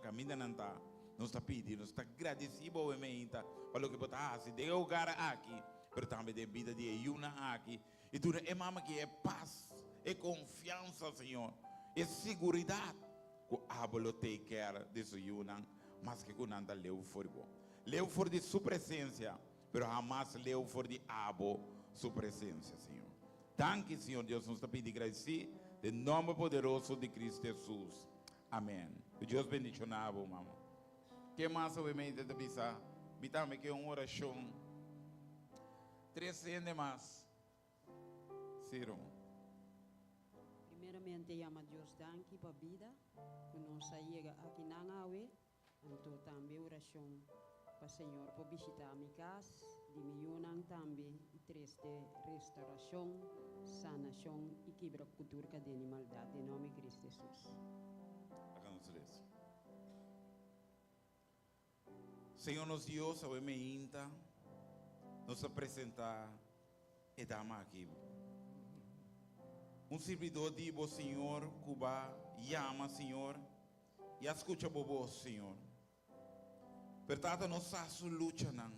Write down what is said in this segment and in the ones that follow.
kaminda nan ta. Nos ta pidi, nos ta gradisí bo awe meinta pa loke bo ta hasi den e hogar aki, pero tambe den bida di e yunan aki. I duna e mama aki e pas, e konfiansa, Señor, e siguridat ku abo lo take care di su yunan maske ku nan ta leu for di bo. Leu for di su presensia, pero hamas leu for di abo su presensia, Señor. Danki, Señor Dios, nos ta pidi gradisí den nomber poderoso di Cristo Hesus. Amen. Ku Dios bendiciona bo, mama. Ke mas obviamente ta bisa? Mi tambe ke un oracion. Tres hende mas. Sí, ruman. Primeramente yama Dios danki pa bida ku nos a yega akinan awe, anto tambe orashon pa Señor por bishita mi kas, di mi yunan tambe i treste restaurashon, sanashon i kibra ku tur kadena di maldat den nòmber Kristu Hesus. Laga nos resa. Señor nos Dios, awe meinta nos ta presenta e dama aki. Un sirbidor di bo, Señor, cu ba yama, Señor, y a scucha bo voz, Señor. Pero Tata, nos sa su luchanan.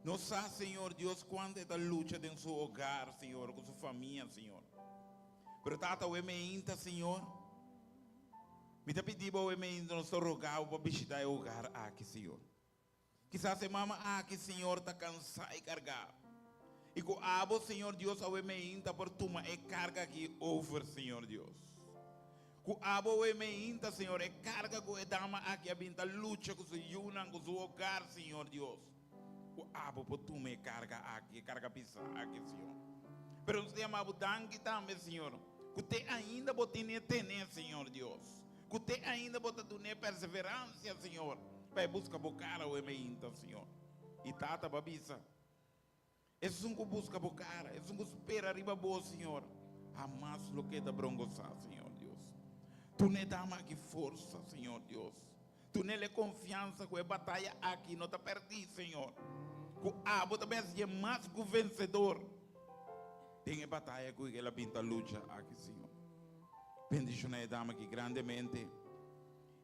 Nos sa, Señor Dios, cuanto e ta lucha den su hogar, Señor, cu su famia, Señor. Pero Tata, awe meinta, Señor, Mi ta pidi bo awe meinta nos ta roga bo pa bishita e hogar aki, Señor. Kisas e mama aki, Señor, ta cansá i cargá. I cu abo, Señor Dios, awe meinta por tuma e carga aki over, Señor Dios. Cu abo awe meinta, Señor, e carga cu e dama aki a bin ta lucha cu su yunan, cu su hogar, Señor Dios. Cu abo por tuma e carga aki, e carga pisá aki, Señor. Pero nos ta yama bo danki tambe, Señor, cu te ainda bo tene tene, Señor Dios. Cu te ainda bo ta dun'é perseverancia, Señor, pa e busca bo cara awe meinta, Señor. Y Tata bo a bisa, Esun cu busca bo cara, esun cu spera riba bo, Señor, hamas lo keda brongosá, Señor Dios. Dun'é dama aki forsa, Señor Dios. Dun'é e confiansa cu e bataya aki no ta perdí, Señor. Cu abo ta bes dje mas cu vencedor den e bataya cu el a bin ta lucha aki, Señor. Bendiciona e dama aki grandemente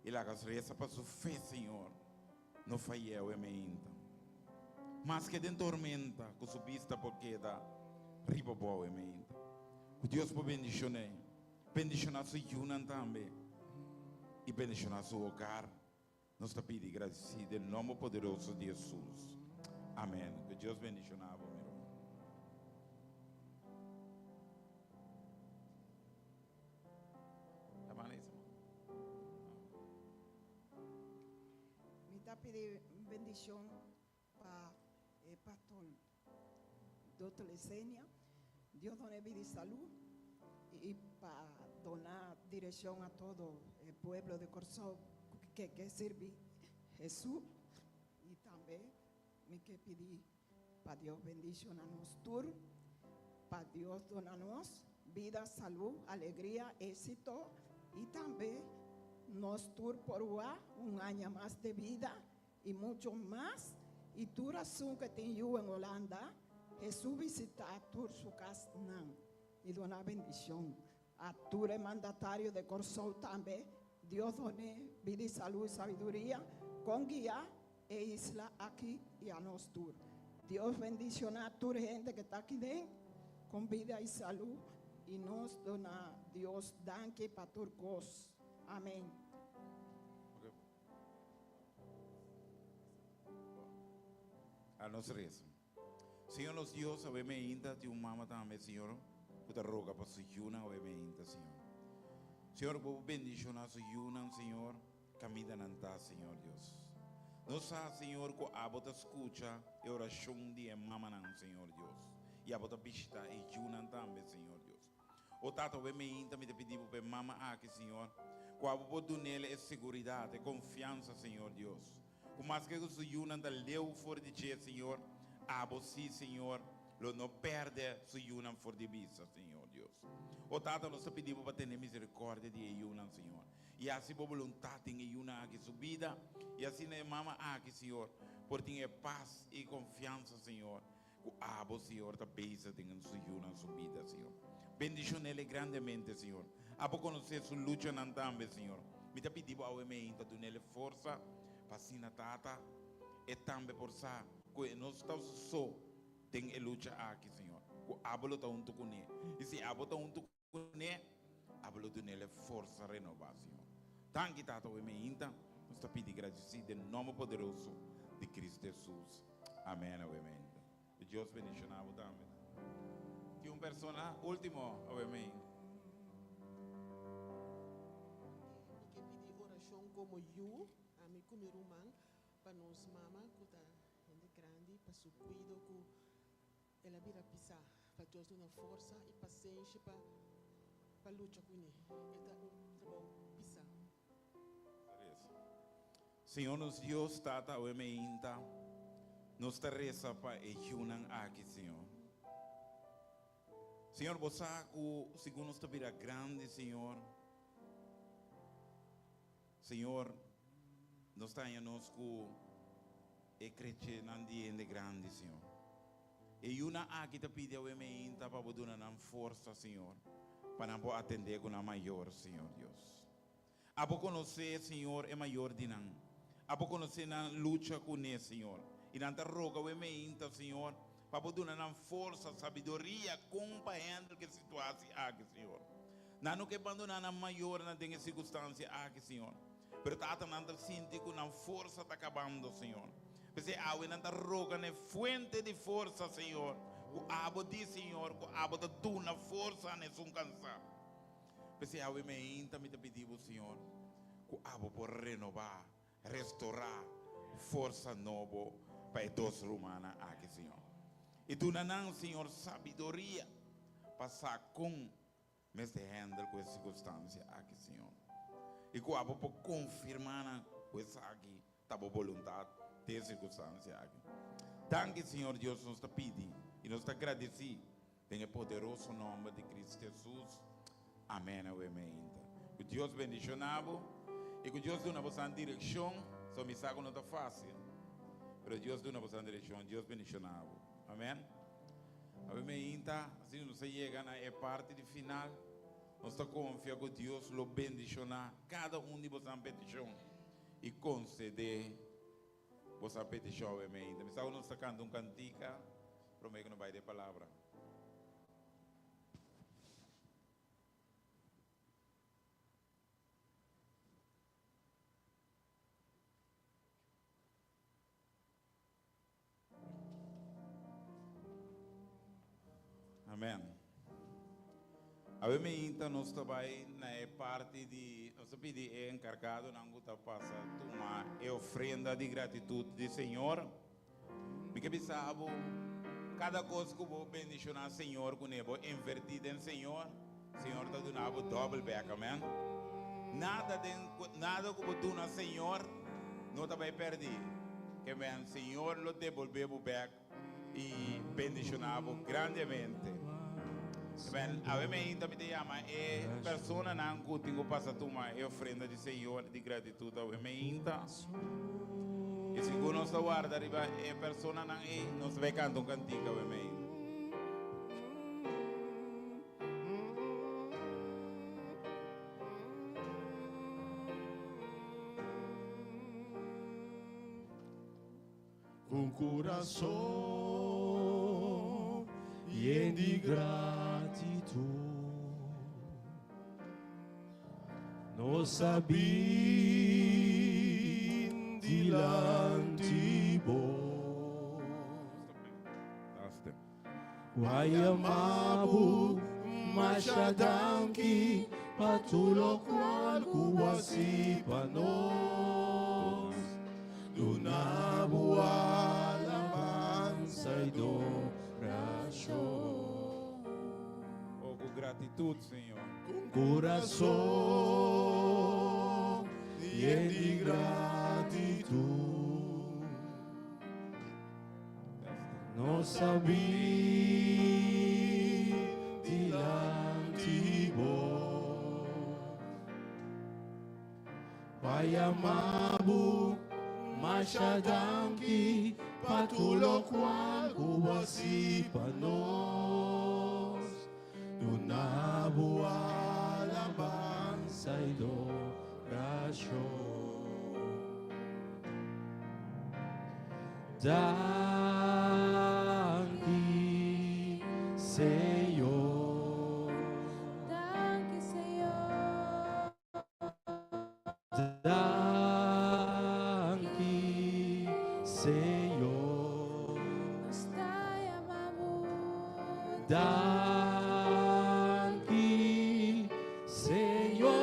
y laga reza pa su fe, Señor. No fay'é awe meinta. Maske den tormenta ku su bista por keda riba bo awe meinta. Ku Dios por bendishon'é, bendishoná su yunan tambe i bendishoná su hogar. Nos ta pidi gradisí den nomber poderoso di Hesus. Amen. Ku Dios bendishoná bo, mi ruman. Mi ta pidi bendicion pa e pastor Doctor Lesenia. Dios done vida y salud y pa dona direccion a todo e pueblo de Corsou ke ke sirbi Hesus. Y tambe mi ke pidi pa Dios bendiciona nos tur, pa Dios dona nos bida, salud, alegria, exito y tambe nos tur por wak un aña mas de bida y mucho mas y tur asun ke tin yu en Holanda, Hesus visita tur su casnan y dona bendicion a tur e mandatario de Corsou tambe, Dios done bida y salud y sabiduria con guia E isla aki i a nos tur. Dios bendiciona tur hende ke ta aki den con bida i salu i nos duna Dios danki pa tur cos. Amen. A nos reza. Señor nos Dios, awe meinta tin un mama tambe, Señor, cu ta roga pa su yunan awe meinta, Señor. Señor, bo bendiciona su yunan, Señor. Caminda nan ta, Señor Dios. Nos sa, Señor, cu Abo ta scucha e oracion di e mamanan, Señor Dios. Y Abo ta bishita e yunan tambe, Señor Dios. O Tata, awe meinta mi ta pidi Bo pa e mama aki, Señor, cu Abo por dunele e seguridad, e confiansa, Señor Dios, cu maske cu su yunan ta leu for di dje, Señor, Abo si, Señor, lo no perde su yunan for di bista, Señor Dios. O Tata, nos ta pidi Bo pa tene misericordia di e yunan, Señor. I hasi bo boluntat den e yunan aki su bida, i asina e mama aki, Señor, por tin e pas i konfiansa, Señor, ku abo, Señor, ta bezig den su yunan su bida, Señor. Bendishon'el grandemente, Señor. Abo konosé su luchanan tambe, Señor. Mi ta pidi bo awe meinta dunele forsa pa asina Tata e tambe por sa ku e no sta su so den e lucha aki, Señor, ku abo lo ta huntu kuné. I si abo ta huntu kuné, abo lo dunele forsa renobá, Señor. Danki, Tata, awe meinta nos ta pidi gradisí den nòmber poderoso di Cristo Hesus. Amèn. Awe meinta. Dios bendiciona bo tambe. Tin un persona ultimo awe mei. Mi ke pidi orashon komo yu, ami ku mi ruman, pa nos mama ku ta hende grandi, pa su kuido ku el a bira pisá, pa Dios duna forsa i pasenshi pa pa lucha kuné. E ta un trabou pisá. Señor nos Dios, Tata, awe meinta nos ta resa pa e yunan aki, Señor. Señor, bo sa ku segun nos ta bira grandi, Señor, Señor, nos ta haña nos ku e krechenan di hende grandi, Señor. E yunan aki ta pidi awe meinta pa bo duna nan forsa, Señor, pa nan por atendé ku nan mayor, Señor Dios. Abo konosé, Señor, e mayor di nan. Abo konosé nan lucha kuné, Señor. I nan ta roga bo e meinta, Señor, pa Bo duna nan forsa, sabiduria kon pa handle ku e situasi aki, Señor. Nan no ke bandoná nan mayornan den e sirkunstansia aki, Señor. Pero Tata, nan ta sinti ku nan forsa ta kabando, Señor. P'esei awe nan ta roga na e fuente di forsa, Señor, ku Abo di, Señor, ku Abo ta duna forsa na esun kansá. P'esei awe meinta mi ta pidi bo, Señor, ku abo por renobá, restorá forsa nobo pa e dos rumannan aki, Señor. I duna nan, Señor, sabiduria pa sa kon mester handle ku e sirkunstansia aki, Señor. I ku abo por konfirmá nan ku esaki ta bo boluntat den e sirkunstansia aki. Danki, Señor Dios, nos ta pidi i nos ta gradisí Den e poderoso nomber di Cristo Jesus. Amen awe meinta. Cu Dios bendiciona bo y cu Dios duna bo san direccion. So mi sa cu no ta facil, pero Dios duna bo san direccion. Dios bendiciona bo. Amen. Awe meinta, asina nos a yega na e parti di final. Nos ta confia cu Dios lo bendiciona cada un di bo san peticion y concede Bo sa petishon awe meinta. Mi sa ku nos ta kanta un kantika promé ku nos bai den palabra. Amen. Awe meinta nos ta bai na e parti di, nos ta pidi e encargadonan cu ta pasa tuma e ofrenda di gratitud di Señor. Mi ke bisa bo, cada cos cu bo bendiciona Señor cune, bo inverti den Señor, Señor ta duna bo double back, amen. Nada den, nada cu bo duna Señor no ta bai perdi. Ke men, Señor lo debolbe bo back. I bendiciona bo grandemente. Amen. Awe meinta mi ta yama e personanan cu tin cu pasa tuma e ofrenda di Señor di gratitud awe meinta. I segun nos ta warda riba e personanan ei, nos ta bay canta un cantica awe meinta. Ku kurason yen di gratitut, nos a bin dilanti bo. Ku a yama bo masha danki pa tur lokual ku bo a hasi pa nos. Duna bo alabansa i dorashon. Oh, ku gratitut, Señor. Ku kurason yen di gratitut. Nos a bin dilanti bo pa yama bo masha danki pa tur lokual ku bo a hasi pa nos. Duna bo alabansa i dorashon. Orashon. Danki, Señor. Danki, Señor. Danki, Señor. Nos ta yama Bo. Danki, Señor,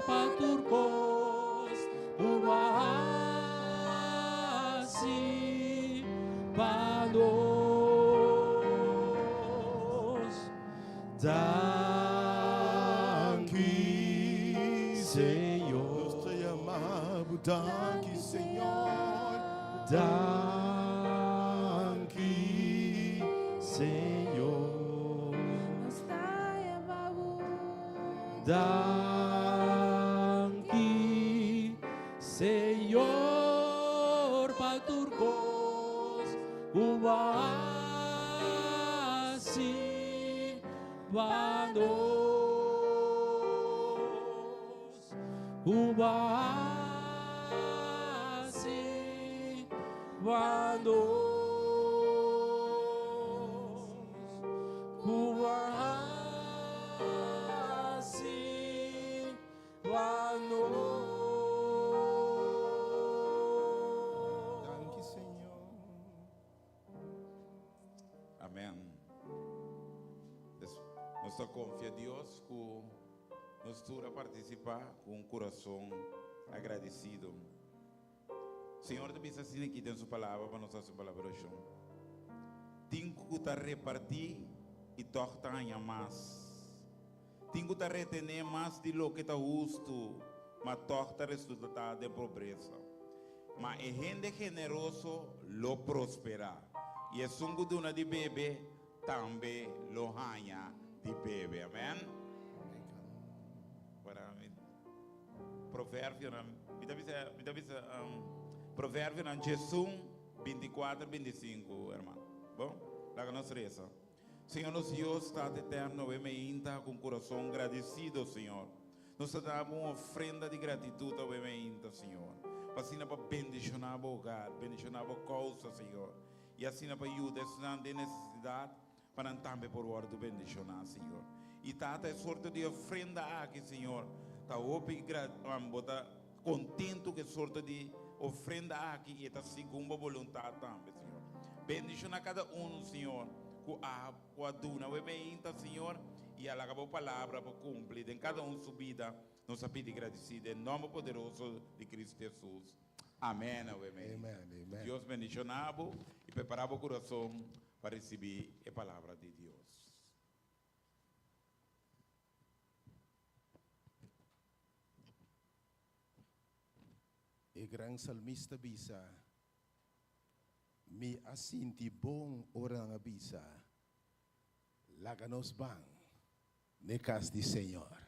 pa tur kos ku bo a hasi pa nos. Danki, Señor. Nos ta yama Bo, danki, Señor. Danki, Señor. Nos ta yama Bo. Danki, Señor, pa tur kos ku bo a hasi pa nos. Ku bo a hasi pa nos. Ku bo a hasi pa nos. Danki, Señor. Amèn. Nos ta konfia Dios ku nos tur a partisipá ku un kurason agradesido. Señor ta bisa asina aki den Su Palabra pa nos hasi un palabra di orashon. Tin ku ta repartí i tòg ta haña mas. Tin ku ta retené mas di loke ta hustu, ma tòg ta resultá den pobresa. Ma e hende generoso lo prosperá, i esun ku duna di bebe tambe lo haña di bebe. Amèn. Para mi Proverbionan, mi ta bisa, mi ta bisa Proverbionan 11, 24, 25, hermano. Bon, laga nos resa. Señor nos Dios, Tata Eterno, we meinta ku un kurason gradesido, Señor. Nos ta dabo un ofrenda di gratitud awe meinta, Señor. Pa asina pa bendishoná bo hogar, bendishoná bo kousa, Señor. I asina pa yuda esnan den nesesidat, pa nan tambe por wòrdu bendishoná, Señor. I Tata, e sorto di ofrenda aki, Señor, ta hopi gra, bo ta kontentu ku e sorto di ofrenda aki i e ta segun bo boluntat tambe, Señor. Bendishoná kada unu, Señor, ku a ku a duna awe meinta, Señor, i a laga bo palabra por kumpli den kada un su bida. Nos a pidi gradisí den nòmber poderoso di Cristo Hesus. Amèn awe meinta. Amen, amen. Dios bendishoná bo i prepará bo kurason pa risibí e palabra di Dios. E gran salmista bisa, Mi a sinti bon ora nan a bisa, Laga nos ban n'e kas di Señor.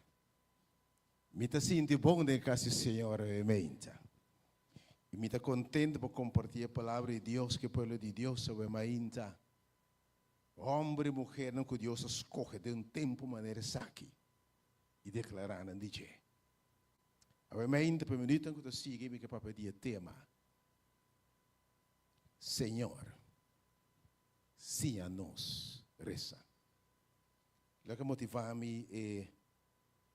Mi ta sinti bon den e kas di Señor awe-meinta. I mi ta kontento pa kompartí e palabra di Dios ku e pueblo di Dios awe-mainta. Hòmber i muhernan ku Dios a skohe den un tempu manera esaki i deklará nan di dje. Awe mainta pa e minutonan ku ta sigui mi ke papia di e tema, Señor, siña nos resa. Loke a motivá mi e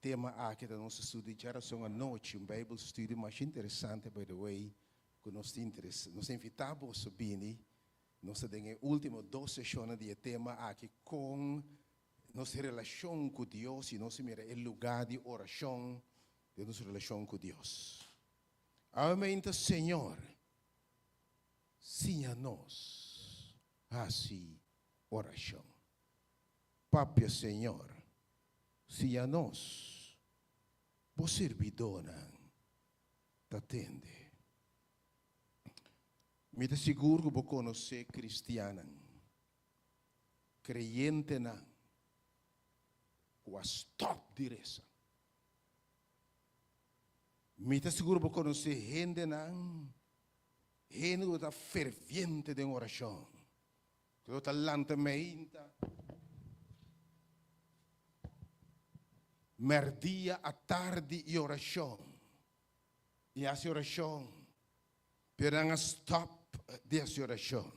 tema aki ta nos estudio di djarason anochi, un Bijbel study masha interesante by the way, ku nos ta interes, nos ta invitá boso bini. Nos ta den e último dos seshonnan di e tema aki kon nos relashon ku Dios i nos mira e lugá di orashon den nos relashon ku Dios. Awe meinta Señor siña nos hasi orashon. Papia Señor siña nos, bo sirbidónan ta tende. Mi ta sigur ku bo konosé kristiannan, kreyentenan ku a stòp di resa. Mi ta sigur bo konosé hendenan, hende ku ta ferviente den orashon, ku lo ta lanta meinta. Mèrdia, atardi i orashon. I hasi orashon. Pero nan a stòp di hasi orashon.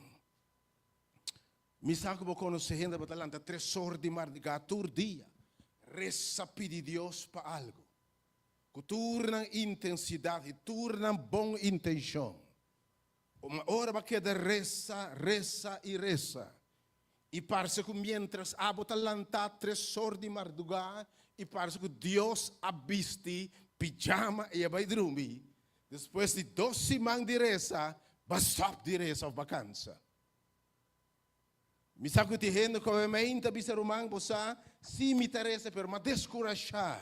Mi sa ku bo konosé hende bo ta lanta tres or di mardigá tur dia resa pidi Dios pa algu. Ku tur nan intensidat i tur nan bon intenshon. Ma ora bo a keda resa, resa i resa, i parse ku miéntras abo ta lantá tres or di mardugá i parse ku Dios a bisti pijama i a bai drumi, despues di dos siman di resa, bo a stòp di resa òf bo a kansa. Mi sa ku tin hende ku awe mainta bisa, Ruman, bo sa, sí mi ta resa, pero mi a deskurashá.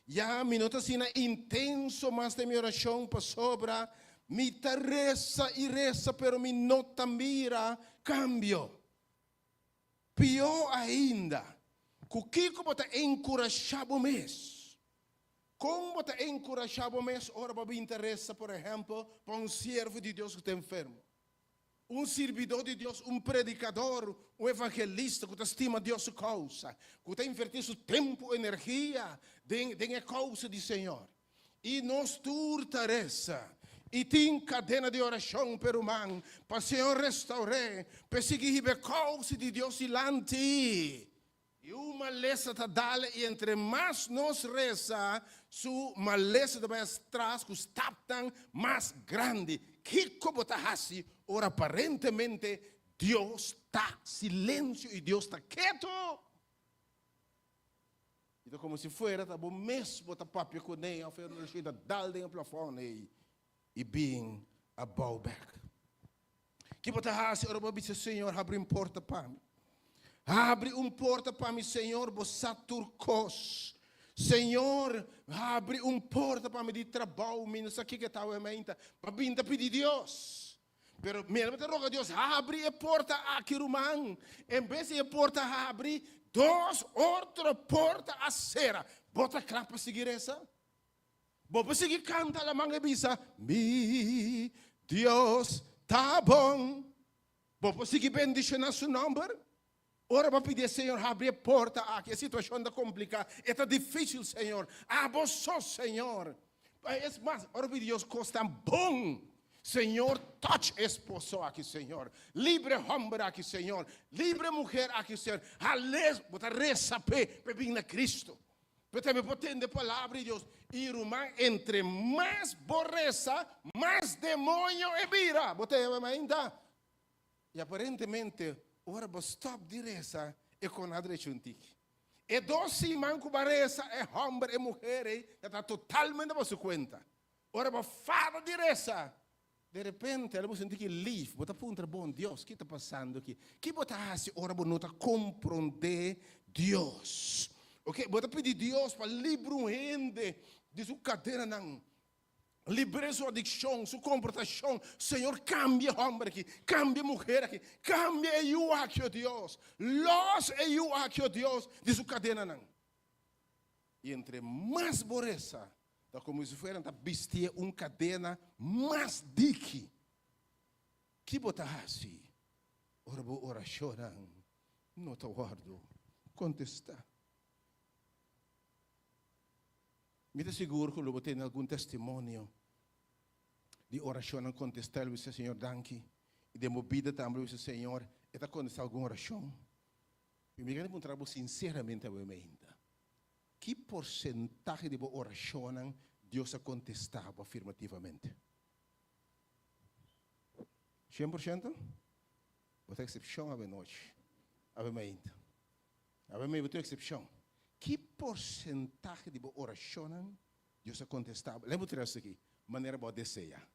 Ya mi no ta asina intenso mas den mi orashon pasobra mi ta resa i resa, pero mi no ta mira kambio. Pió ainda, ku kiko bo ta enkurashá bo mes? Kon bo ta enkurashá bo mes ora bo bin ta resa, por ehèmpel, pa un siervo di Dios ku ta enfermo? Un sirbidó di Dios, un predikador, un evangelista ku ta stima Dios su kousa, ku ta invertí su tempu, energia den den e kousa di Señor. I nos tur ta resa i tin kadena di orashon p'e ruman pa Señor restaur'é, p'e sigui hiba e kousa di Dios dilanti. I un malesa ta dale i entre mas nos resa, su malesa ta bai atras ku stapnan mas grandi. Kiko bo ta hasi ora aparentemente Dios ta silensio i Dios ta ketu? I ta komo si fuera ta bo mes bo ta papia kuné òf e orashon ta dal den e plafòn ei i bin abou bèk. Ki bo ta hasi ora bo bisa, Señor, habri un porta pa mi? Habri un porta pa mi, Señor, bo sa tur kos. Señor, habri un porta pa mi di trabou, mi no sa kiko ta awe mainta. Bo a bin ta pidi Dios. Pero mi ta roga Dios, habri e porta aki, ruman. En bes di e porta habri, dos otro porta a sera. Bo ta kla pa sigui resa? Bo por sigui kanta laman e bisa, Mi Dios ta bon. Bo por sigui bendishoná su nòmber. Ora bo pidi e Señor habri e porta aki, e situashon ta kompliká, e ta difísil, Señor. Abo so, Señor. Es mas, ora bo pidi Dios kos tan bon, Señor, touch e esposo aki, Señor. Libre e hòmber aki, Señor. Libre e muher aki, Señor. Hal'é, bo ta resa p'e, p'e bin na Cristo. Pero tambe por tende palabra di Dios. I ruman, entre mas bo resa, mas demoño e bira. Bo ta yama ainda? I aparentemente, ora bo stop di resa, e kon a drecha un tiki. E dos siman ku bo a resa, e hòmber, e muher ei, ta ta totalmente pa su kuenta. Ora bo fada di resa, de repente ora bo sinti ki lif, bo ta puntra, Bon, Dios, ki ta pasando aki? Ki bo ta hasi ora bo no ta komprondé Dios? Oke, bo ta pidi Dios pa libra un hende di su kadenanan, libr'é su adikshon, su komportashon. Señor, kambia e hòmber aki, kambia e muher aki, kambia e yu aki, o Dios. Lòs e yu aki, o Dios, di su kadenanan. I entre mas bo resa, ta komo si fuera nan ta bistié un kadena mas diki. Ki bo ta hasi ora bo orashonnan no ta wòrdu kontestá? Mi ta sigur ku lo bo tene algun testimonio di orashonnan kontestá. Lo bisa, Señor, danki. I den bo bida tambe lo bisa, Señor, e ta kontestá algun orashon. Mi mira di puntra bo sinceramente awe mainta, ki porcentahe di bo oracionnan Dios a contesta bo afirmativamente? 100%? Bo ta excepcion awe nochi, awe mainta. Awe mainta bo ta un excepcion. Ki porcentahe di bo oracionnan Dios a contesta bo? Lei bo tres aki, manera bo a desea.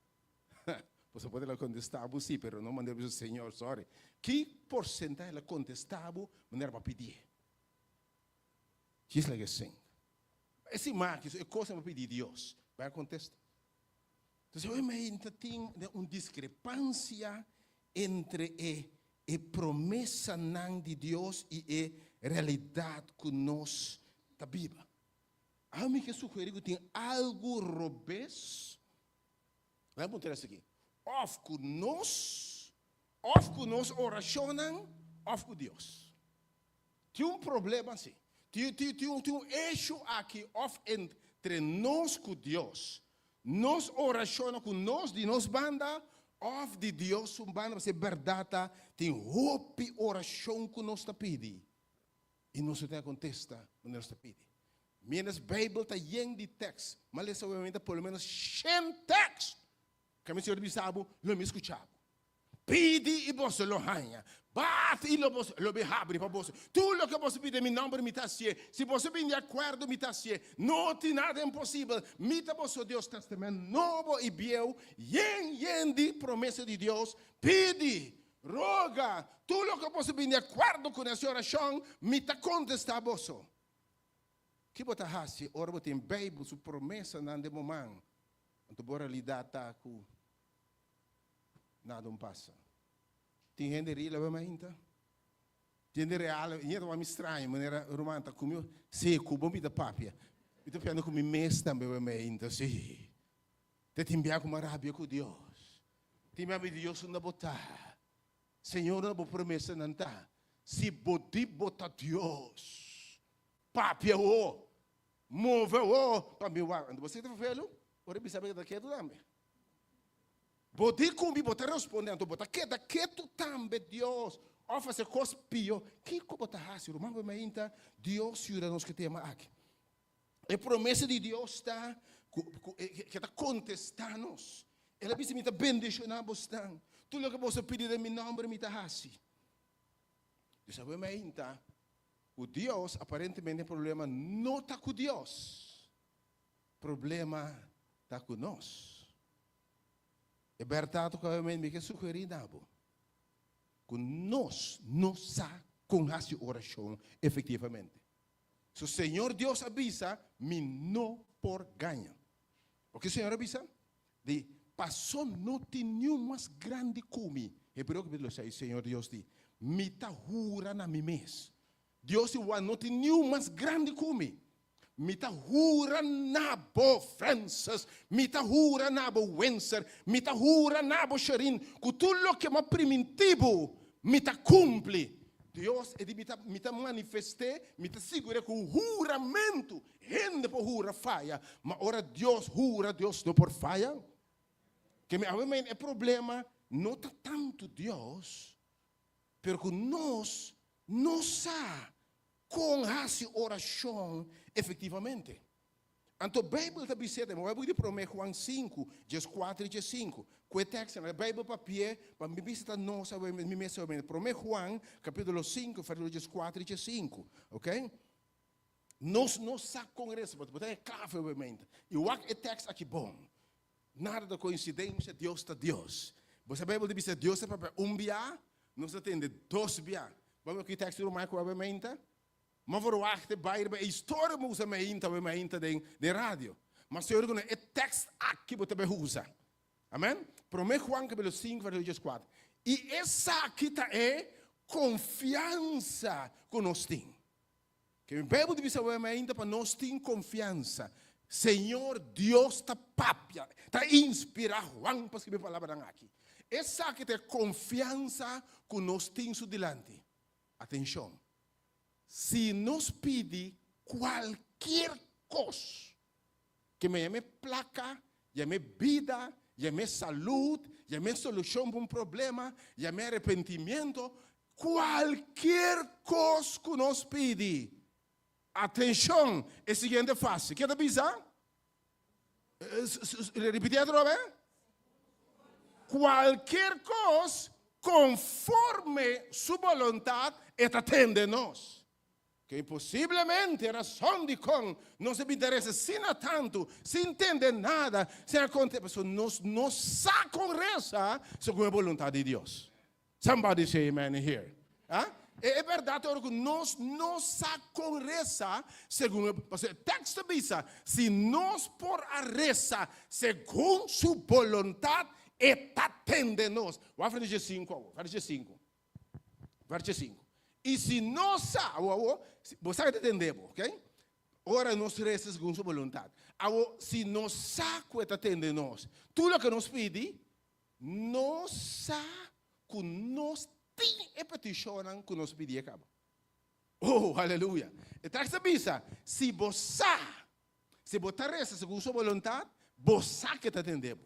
Boso por el a contesta bo si, pero no manera bo bisa Señor sorry. Ki porcentahe el a contesta bo manera bo a pidié? Djis laga e sink. E siman aki e cosnan bo a pidi Dios, bai a contesta. Entonces hoy mainta tin un discrepancia entre e e promesanan di Dios y e realidad cu nos ta biba. Ami ke sugeri cu tin algo robes. Laga puntra esaki, Òf ku nos, òf ku nos orashonnan, òf ku Dios. Tin un problema si. Tin, tin, tin, tin un issue aki of entre nos ku Dios. Nos orashon ku nos di nos banda of di Dios su banda, pasobra berdat ta tin hopi orashon ku nos ta pidi i nos no tin kontesta manera nos ta pidi. Mientras Beibel ta yen di tekst, m'a lesa obviamente por lo menos 100 tekst. Ku mi Señor bisa bo, lo mi skucha bo. Pidi i boso lo haña. Bati i lo boso lo mi habri pa boso. Tur loke boso pidi den mi nòmber mi ta hasié. Si boso bini di akuerdo mi ta hasié. No tin nada imposibel. Mi ta boso Dios. Tèstamènt Nobo i Bieu yen yen di promesa di Dios. Pidi, roga, tur loke boso bini di akuerdo ku nesi orashon, mi ta kontestá boso. Ki bo ta hasi ora bo tin Beibel su promesanan den bo man, anto bo realidat ta ku nada un pasa? Tin hende ri laba mainta? Tin hende real, i ta mi straño, manera ruman ta ku mi, si ku bo mi ta papia. Mi ta piando ku mi mes tambe we mainta, si. Te tin bia ku mi a rabia ku Dios. Tin bia mi di Dios unda bo ta? Señor unda bo promesanan ta? Si bo di bo ta Dios, papia awo, move awo pa mi wak. Anto bo sinti vervelu? Ora bisa mi ta ketu tambe. Bo di ku mi bo ta responde, anto bo ta keda ketu tambe, Dios. Of hasi kos pio. Kiko bo ta hasi, ruman? Bo mainta, Dios yuda nos ku e tema aki. E promesa di Dios ta ku ku ta kontestá nos. El a bisa, Mi ta bendishoná bosnan. Tur loke boso pidi den mi nòmber, mi ta hasi. Dios a mainta ku Dios, aparentemente e problema no ta ku Dios. Problema ta ku nos. E bèrdat ku awe mi ke sugerí na bo, ku nos no sa kon hasi orashon efektivamente. So Señor Dios a bisa, Mi no por gaña. Oke Señor a bisa? Di, Paso no tin niun mas grandi ku mi. Hebreo kapítulo 6, Señor Dios di, Mi ta hura na mi mes. Dios di wak no tin niun mas grandi ku mi. Mi ta hura na bo, Francis. Mi ta hura na bo, Windsor. Mi ta hura na bo, Sherin, ku tur loke mi a primintí bo, mi ta kumpli. Dios e di mi ta mi ta manifest'é, mi ta sigur'é ku huramentu. Hende por hura faya, ma ora Dios hura, Dios no por faya. Ke mi awe meen e problema no ta tantu Dios, pero ku nos no sa kon hasi orashon efektivamente. Anto Beibel ta bis'é den Beibel di Promé Juan 5, 14 i 15. Ku e tekstnan e Beibel papi'é pa mi bisa ta nos awe mi mes awe. Promé Juan kapítulo 5 versíkulo 14 i 15. Ok? Nos no sa kon resa, bo ta e klave obviamente. I wak e tekst aki bon. Nada ta koinsidensia, Dios ta Dios. Bo sa Beibel ta bisa Dios ta papia un bia, nos ta tende dos bia. Bo mira ki tekst ruman ku awe meinta? Ma verwachtte bai riba e historia bo usa meinta awe meinta den den radio. Ma señor ku e tekst aki bo ta bai usa. Amen? Prome Juan kapitulo 5 versíkulo 4. I esaki ta e konfiansa ku nos tin. Ke mi Beibel ta bisa awe mainta pa nos tin konfiansa. Señor Dios ta papia, ta inspirá Juan pa skirbi e palabranan aki. Esaki ta e konfiansa ku nos tin su dilanti. Atenshon! Si nos pidi kualkier kos, ke me yam'é plaka, yam'é bida, yam'é salud, yam'é solushon pa un problema, yam'é arepentimiento, kualkier kos ku nos pidi, atenshon, e siguiente fase, ke ta bisa? Ripití atrobe. Kualkier kos konforme su boluntat, e ta tende nos. Ke posiblemente rason dikon nos a bin ta resa asina tantu, sin tende nada, sin a konte, pasobra nos no sa kon resa segun e boluntat di Dios. Somebody say amen in here. Ah? E, e bèrdat ora ku nos no sa kon resa segun e, pasobra e tekst ta bisa, si nos por a resa segun su boluntat, e ta tende nos. Wak Verso 5 awor, verso 5. Verso 5. I si nos sa, awor, awor, bo sa ke ta tende bo, ok? Ora nos resa segun su boluntat. Awor, si nos sa ku e ta tende nos, tur loke nos pidi, Nos sa ku nos tin e petishonnan ku nos pidié kaba. Oh, aleluya. E tekst ta bisa, si bo sa, si bo ta resa segun su boluntat, bo sa ku e ta tende bo.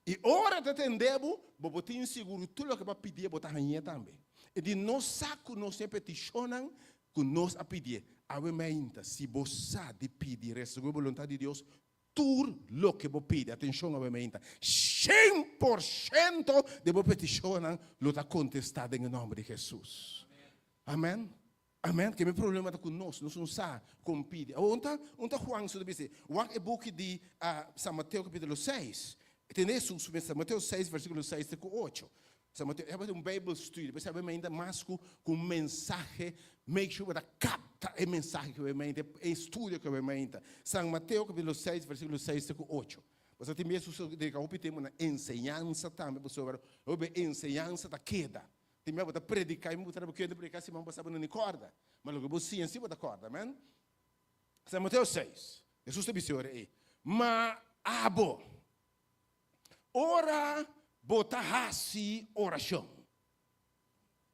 I ora e ta tende bo, bo por tin sigur tur loke bo a pidié bo ta hañ'é tambe. E di nos sa ku nos tin e petishonnan ku nos a pidié. Awe mainta, si bo sa di pidi resa segun e boluntat di Dios, Tur loke bo pidi, atencion awe meinta, 100% di bo peticionnan lo ta contesta den e nomber di Jesus. Amen. Amen. Ke mi problema ta cu nos, nos no sa con pidi. Awor, un ta, un ta Juan su ta bisa, wak e buki di San Mateo capítulo 6. Tende Jesus su mester, Mateo 6 versículo 6 te cu 8. San Mateo, e un Bijbelstudie, p'esei awe meinta mas cu cu un mensahe, make sure bo ta capta e mensahe cu awe meinta, e estudio cu awe meinta. San Mateo capítulo 6 versículo 6 te cu 8. Pasobra tin bes nos dedica hopi tempo na enseñansa tambe, pasobra hopi bes enseñansa ta keda. Tin bes bo ta predica y bo ta kende predica siman pasa bo no ni corda, ma loke bo siña si bo ta corda, amen. San Mateo 6, Jesus ta bisa ora ei, Ma abo, Ora bo ta hasi orashon,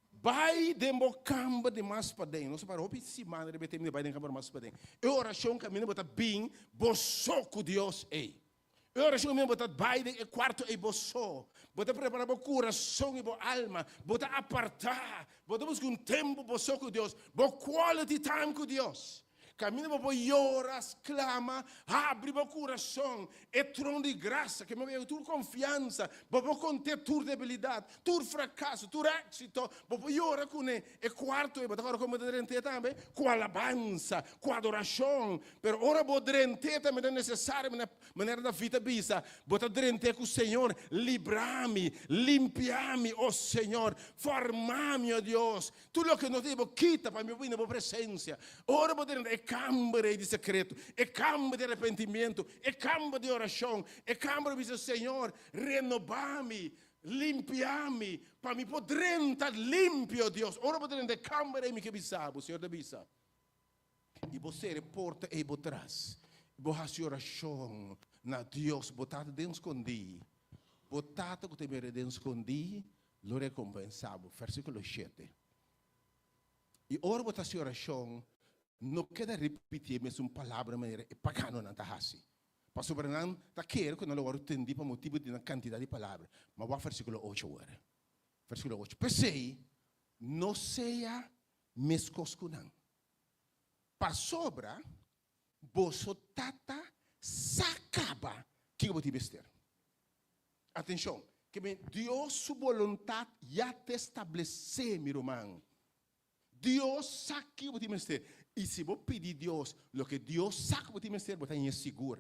bai den bo kamber di mas paden. Nos a para hopi simana riba e tema di bai den kamber mas paden. E orashon kaminda bo ta bin bo so ku Dios ei. E orashon kaminda bo ta bai den e kuarto ei bo so. Bo ta prepara bo kurason i bo alma. Bo ta apartá. Bo ta buska un tempu bo so ku Dios. Bo quality time ku Dios. Kaminda bo por yora, sklama, habri bo kurason, e trono di grasa ke mabia ku tur konfiansa, bo por kont'é tur debilidat, tur frakaso, tur éksito, bo por yora kuné. E kuarto ei bo ta kòrda kon bo ta drent'é tambe? Ku alabansa, ku adorashon. Pero ora bo drent'é tambe ta nesesario, manera David a bisa, bo ta drent'é ku Señor, libra mi, limpia mi, o Señor, forma mi, o Dios. Tur loke no ta di bo kita pa mi por bini na bo presensia. Ora bo drenta e kamber ei di sekreto, e kamber di arepentimiento, e kamber di orashon, e kamber di bisa, Señor, renobá mi, limpia mi, pa mi por drenta limpio, Dios. Ora bo drenta e kamber ei, mi ke bisa bo, Señor ta bisa, i bo sera e porta ei bo tras, i bo hasi orashon na Dios, bo Tata den skondí, bo Tata ku ta mira den skondí, Lo rekompensá bo. Versíkulo shete. I ora bo ta hasi orashon, no keda ripití e mesun palabra manera e paganonan ta hasi, pasobra nan ta kere ku nan lo wòrdu tendí pa motibu di nan kantidat di palabra. Ma wak versíkulo ocho awor. Versíkulo ocho, P'esei, no sea meskos ku nan, pasobra boso Tata sa kaba kiko bo tin mester. Atenshon, ke men Dios su boluntat ya ta establesé, mi ruman. Dios sa kiko bo tin mester. I si bo pidi Dios loke Dios sa ku bo tin mester, bo ta hañ'é sigur.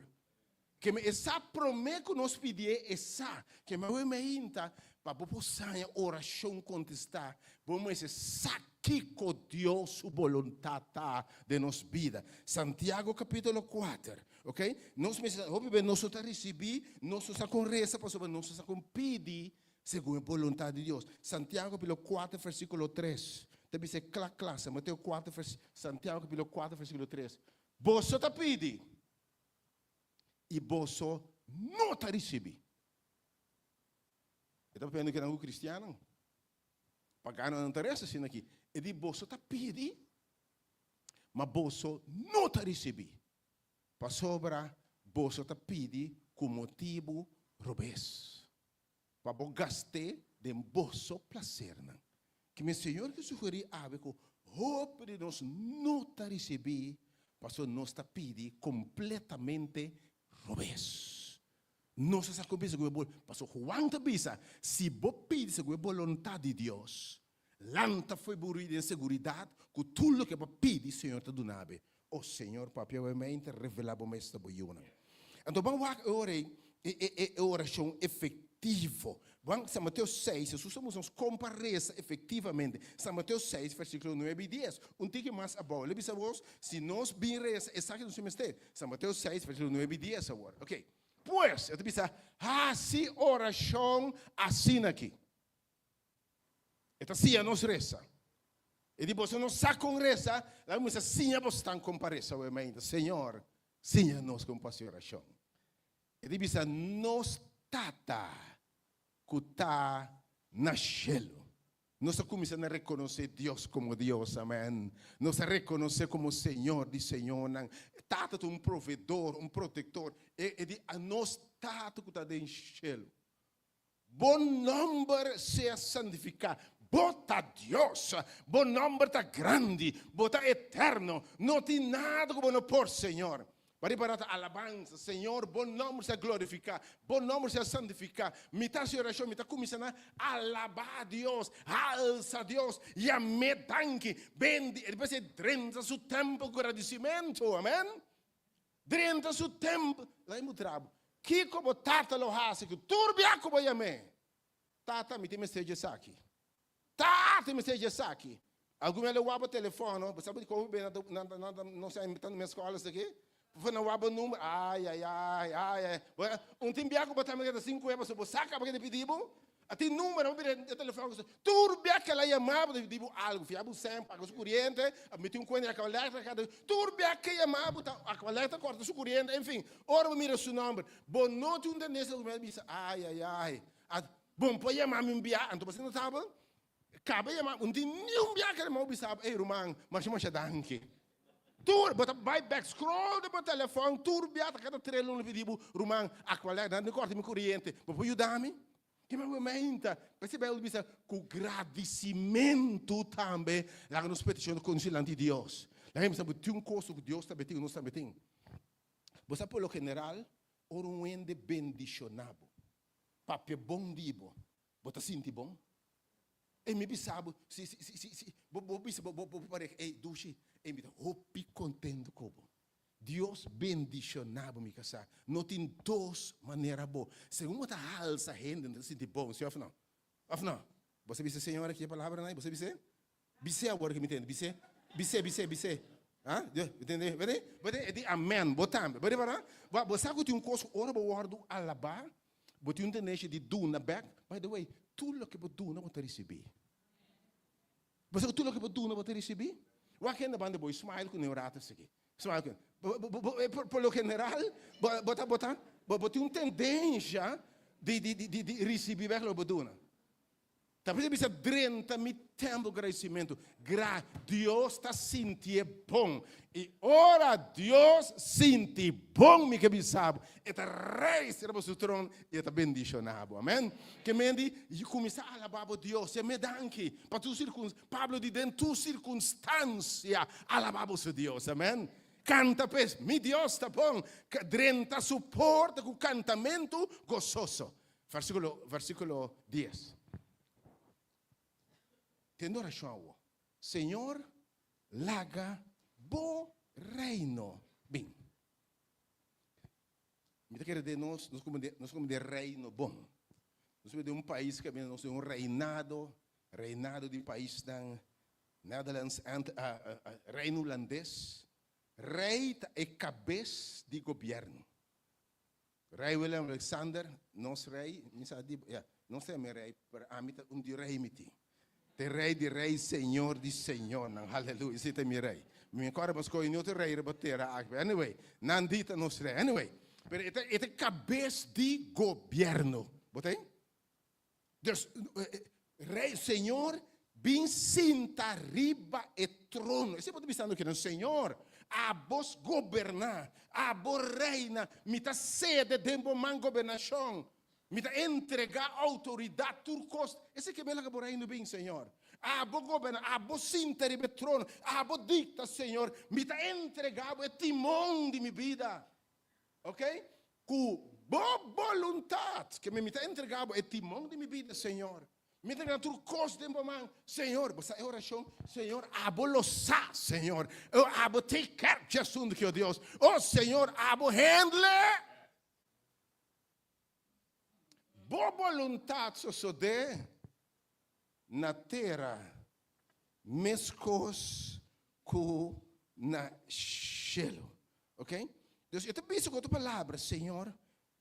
Ke men e sa promé ku nos pidié, e sa. Ke men awe meinta pa bo por saña orashon kontestá, bo mester sa kiko Dios su boluntat ta den nos bida. Santiago kapítulo kuater. Ok, nos mester sa, hopi bes nos no ta risibí, nos no sa kon resa pasobra nos no sa kon pidi segun e boluntat di Dios. Santiago kapítulo kuater versíkulo tres ta bisa e kla kla, San Mateo kuater vers, Santiago kapítulo kuater versíkulo tres, Boso ta pidi i boso no ta risibí. E ta papiando kinan ku kristiannan. Paganonan ta resa asina aki. E di boso ta pidi, ma boso no ta risibí. Pasobra boso ta pidi ku motibu robes, pa bo gast'é den boso plasernan. Ki mi Señor ke sugerí awe ku hopi di nos no ta risibí pasobra nos ta pidi kompletamente robes. Nos a sa ku bisa ku e bol, pasobra Juan ta bisa, si bo pidi segun e boluntat di Dios, Lanta fo'i bo rui den seguridat ku tur loke bo pidi Señor ta duna bo. O Señor, papia bo mente, revelá bo mes na bo yunan. Anto ban wak e ora ei e e orashon efektivo. Ban San Mateo seis, Hesus ta mustra nos kon pa resa efektivamente. San Mateo seis, versíkulo nuebe i dies. Un tiki mas abou. El a bisa bos, si nos bin resa, esaki nos tin mester. San Mateo seis, versíkulo nuebe i dies awor. Oke. Pues, e ta bisa, hasi orashon asin'aki. E ta siña nos resa. E di, Boso no sa kon resa, laga mi sa siña bosnan kon pa resa awe mainta. Señor, siña nos kon pa hasi orashon. E di bisa, Nos Tata ku ta na shelu. Nos ta kuminsá na rekonosé Dios komo Dios, amèn. Nos ta rekonosé komo Señor di señornan. Tata ta un proveedor, un protektor. E e di nos Tata ku ta den shelu. Bo nòmber sea santifiká. Bo ta Dios. Bo nòmber ta grandi. Bo ta eterno. No tin nada ku bo no por, Señor. Bo ripará ta alabansa. Señor, bo nòmber sea glorifiká. Bo nòmber sea santifiká. Mi ta hasi orashon, mi ta kuminsá na alabá Dios, halsa Dios, yam'é danki, bendi. E despues e drenta su tèmpel ku gradisimentu. Amèn. Drenta su tèmpel. Laga mi mutra bo kiko bo tata lo hasi ku tur bia ku bo yam'é. Tata, mi tin mester dje esaki. Tata, mi mester dje esaki. Algun bia lo wak bo telefòn, bo sabi dikon hopi bia nan ta nan ta no sa ta na mes skola esaki? Pasobra nan wak bo number, ai ai ai ai ai. Un tin bia ku bo tambe ta sin kueba, so bo sa kaba ke ta pidi bo. A tin number nan bo bira e telefòn ku tur bia ke el a yama bo ta pidi bo algu, fia bo sèn, paga su kuriente, a miti un kuenta di Aqualectra, tur bia ke yama bo ta Aqualectra kòrta su kuriente, enfin, ora bo mira su nòmber, bo no tin un tendensia ku bo bisa ai ai ai. Bon por yama mi un bia, anto bo sinta tabel, kaba yama, un tin niun bia ke bo bisa bo, ey ruman, masha masha danki. Tur, bo ta bai bek, scroll den bo telefòn, tur bia ta kada tres luna pidi bo, ruman, Aqualectra, nan tin kòrta mi koriente, bo por yuda mi? Ke men bo meinta? P'esei Bijbel ta bisa, ku gradisimentu tambe laga nos petishon konosí dilanti di Dios. Laga mi bisa bo tin un kos ku Dios tambe tin ku nos tambe tin. Bo sa por lo general, ora un hende bendishoná bo, Papia bon di bo, bo ta sinti bon? Ey mi bisa bo, si, si, si, si, si, bo, bo bisa bo, bo, bo pareha, ey dushi, ey mi ta hopi contento cu bo. Dios bendiciona bo mi casa. No tin dos manera bo. Segun bo ta halsa hende, no ta sinti bon, si of no? Of no? Bo sa bisa señora ki e palabranan ey? Bo sa bis'e? Bis'é awor ke mi tende, bis'é, bis'é, bis'é, bis'é. Ha? Bo tende? Bo tende? Bo tende? E di amen, bo tambe. Bo ripará? Bo, bo sa ku tin un kos ku ora bo wòrdu alabá, bo tin un tendensia di duna bèk. By the way, tur loke bo duna bo ta risibí. Bo sa ku tur loke bo duna bo ta risibí? Wak hende banda bo i smile ku nan un rato esaki. Smile ku nan. Bo, bo, bo, bo, por lo general, bo, bo ta, bo ta, bo, bo tin un tendensia di, di, di, di, di risibí bèk loke bo duna. Ta bisa bisa drenta mi tempel gradisimentu. Gra Dios ta sintié bon. I ora Dios sinti bon, mi ke bisa bo, e ta reis riba su tron i e ta bendishoná bo. Amen. Ke men di, kuminsá alabá bo Dios. Yam'é danki pa tur sirkun, Pablo di den tur sirkunstansia alabá boso Dios. Amen. Kanta p'es, mi Dios ta bon. Drenta su porta ku kantamentu gososo. Versíkulo, versíkulo dies. Tende orashon awo. Señor, laga bo reino bin. Mi ta kere den nos, nos komo den, nos komo den reino bon. Nos komo den un pais kaminda nos tin un reinado, reinado di paisnan Netherlands, ant, Reino Hulandes. Rei ta e kabes di gobièrnu. Rei Willem Alexander, nos rei, mi sa di, ya, nos ta yama e rei, pero ami ta un di rei mi tin. Ta e rei di rei, señor di señornan, haleluya, esei ta mi rei. Mi kòrda pa skohe ni otro rei riba tera aki, pero anyway, nan di ta nos rei, anyway. Pero e ta, e ta kabes di gobièrnu, bo ta ei? Dus, rei, señor, bin sinta riba e trono. Esei bo ta bisando kinan, Señor, abo goberná, abo reina, mi ta sede den bo man gobernashon, mi ta entregá outoridat, tur kos. Esei ke mester laga bo reino bin, Señor. Abo goberná, abo sinta riba e trono, abo dikta, Señor, mi ta entregá bo e timon di mi bida. Ok? Ku bo boluntat, ke mi ta entrega bo e timon di mi bida, Señor. Mi ta entrega tur kos den bo man, Señor. Bo sa e orashon? Señor, abo lo sa, Señor. O abo take care dje asuntu ki, o Dios. O Señor, abo handle. Bo boluntat sosodé na tera meskos ku na shelu. Ok? Dus e ta bisa ku otro palabra, Señor,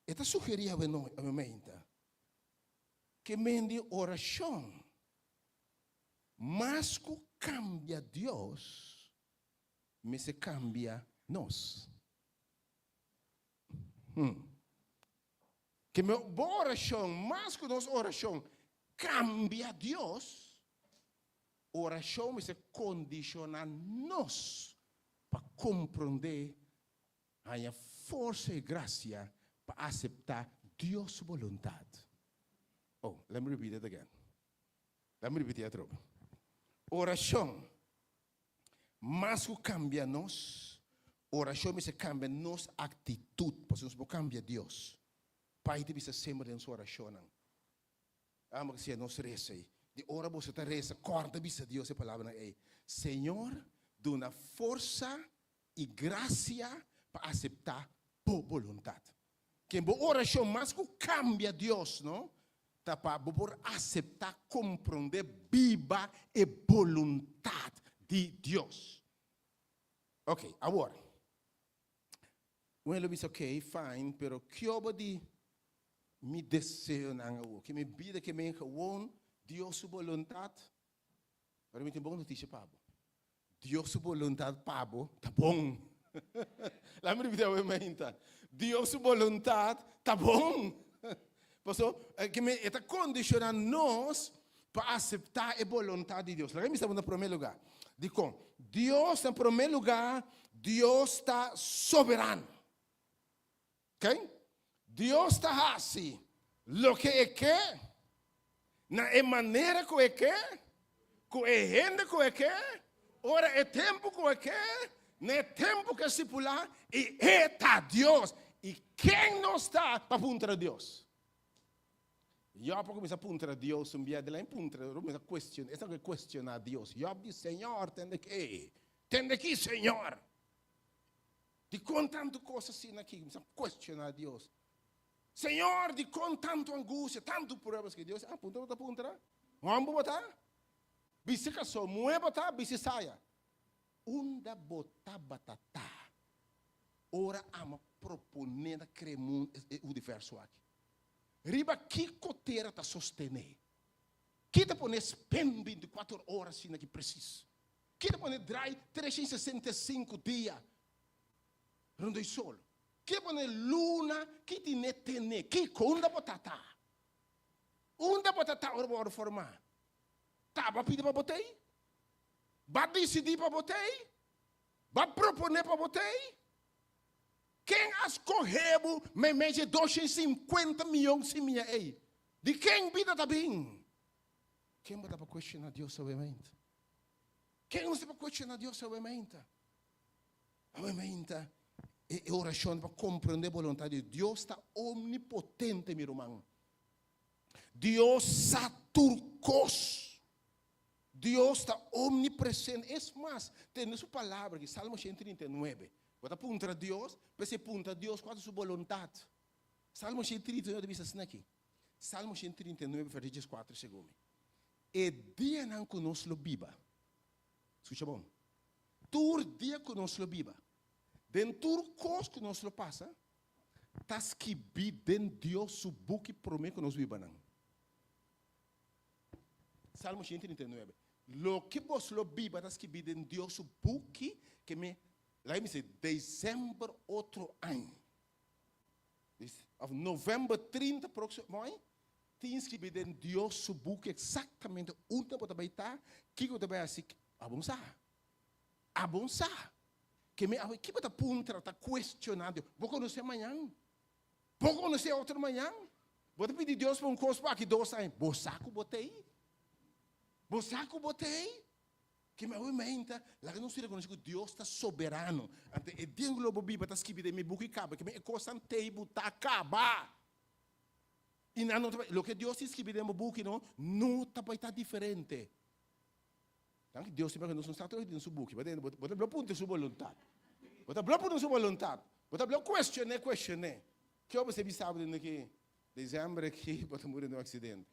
e ta sugerí awe no, awe meinta, ke men di orashon mas ku kambia Dios, mester kambia nos. Hmm. Ke men bo orashon mas ku nos orashon kambia Dios. Orashon mester kondishoná nos pa komprondé, haña forsa i grasia pa aseptá Dios su boluntat. Oh, let me repeat it again. Let me repeat atrobe. Orashon mas ku kambia nos, orashon mester kambia nos aktitut, pasobra nos por kambia Dios. Pai ta bisa semper den su orashonnan. Amo ku siña nos resa ei. Di ora boso ta resa, kòrda bisa Dios e palabranan ei, Señor, duna forsa i grasia pa aseptá bo boluntat. Ken bo orashon mas ku kambia Dios, no, ta pa bo por aseptá, komprondé, biba e boluntat di Dios. Oke, awor, un hende lo bisa, oke, fine, pero kio bo di mi deseonan awor? Ke mi bida ke men gewoon Dios su boluntat? Pero mi tin bon notisia pa bo. Dios su boluntat pa bo ta bon. Laat mi repiti awe mainta. Dios su boluntat ta bon. Paso, ke mi e ta kondishoná nos pa aseptá e boluntat di Dios. Laga mi bisa bo na promé lugá. Dikon? Dios na promé lugá, Dios ta soberano. Ok? Dios ta hasi loke e ke, na e manera ku e ke, ku e hende ku e ke, ora e tempu ku e ke, na e tempu ku e stipulá, i e ta Dios. I ken nos ta pa puntra Dios? Job a kuminsá puntra Dios un bia, dela e puntra, e kuminsá kuestioná, e sa kuestioná Dios. Job di, Señor, tende ki, tende ki, Señor. Dikon tantu kos asina aki? Kuminsá kuestioná Dios. Señor, dikon tantu angustia, tantu pruebas ki Dios? Ah, puntra bo ta puntra. Hòmber bo ta? Bisti kasó. Muhé bo ta? Bisti saya. Unda bo tabata ta ora ama proponé na krea mundu, e universo aki? Riba kiko tera ta sostené? Ki ta pone spin bintikuater ora asina aki presis? Ki ta pone drai 365 dia rondó e sol? Ki ta pone luna ki tine tene? Kiko? Unda bo ta ta? Unda bo ta ta ora bo wòrdu formá? Ta bo a pidi pa bo t'ei? Bo a disidí pa bo t'ei? Bo a proponé pa bo t'ei? Ken a skohé bo meimei dje 250 mion simia ei? Di ken bida ta bin? Ken bo ta pa kuestioná Dios awemente? Ken nos ta pa kuestioná Dios awemente? Awemente e orashon pa komprendé boluntat di Dios. Dios ta omnipotente, mi ruman. Dios sa tur kos. Dios ta omnipresente. Es mas, tende su palabra aki, Salmo 139. Bo ta puntra Dios, p'esei puntra Dios kua ta su boluntat. Salmo 139 ta bisa asina aki. Salmo 139, versíkulo 14 segun mi. E dianan ku nos lo biba, skucha bon, tur dia ku nos lo biba, den tur kos ku nos lo pasa, ta skibí den Dios su buki promé ku nos biba nan. Salmo 139. Loke bos lo biba ta skibí den Dios su buki ke mi, laga mi si, desèmber otro aña, òf novèmber 30 próksimo aña, Tin skibí den Dios su buki eksaktamente unda bo ta bai ta, kiko bo ta bai hasi. Abo sa. Abo sa. Ke mi awe, ki bo ta puntra, ta kuestioná Dios? Bo konosé mañan? Bo konosé otro mañan? Bo ta pidi Dios pa un kos pa aki dos aña. Bo sa ku bo t'ei? Bo sa ku bo t'ei? Ke mi awe meinta, laga nos rekonosé ku Dios ta soberano. Anto e dia ku lo bo biba ta skibí den mi buki kaba. Ke mi e kosnan t'ei bo ta kaba. I nan no ta bai, loke Dios tin skibi den bo buki no, no ta bai ta diferente. Danki Dios siempre nos no sa tur den su buki. Bo ta blo puntra su boluntat. Bo ta blo puntra su boluntat. Bo ta blo kuestion'é, kuestion'é. Ke bo bisa bo den aki december aki bo ta muri den un aksidente.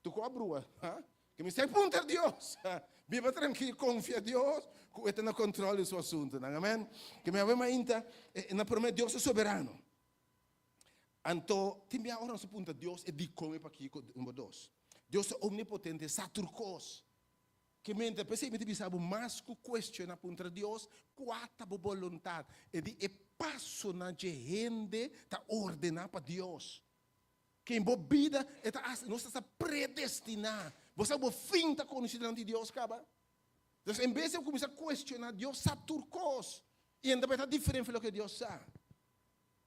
Tokó a brua, ha? Ke mester puntra Dios. Biba trankil, konfia Dios ku e ta na kontrol di su asuntunan. Amen. Ke mi awe mainta, na promé Dios ta soberano. Anto, tin bia ora nos ta puntra Dios e dikon e pakiko, number dos. Dios ta omnipotente, e sa tur kos. Ke mente, p'esei mi ta bisa bo, mas ku kuestiona, puntra Dios, kua ta bo boluntat? E di e pasonan dje hende ta ordená pa Dios. Ke en bo bida e ta hasi, nos ta sa predestiná. Bo sa bo fin ta konosí dilanti di Dios kaba. Dus en bes di bo kuminsá kuestioná, Dios sa tur kos i e ta diferente for loke Dios sa.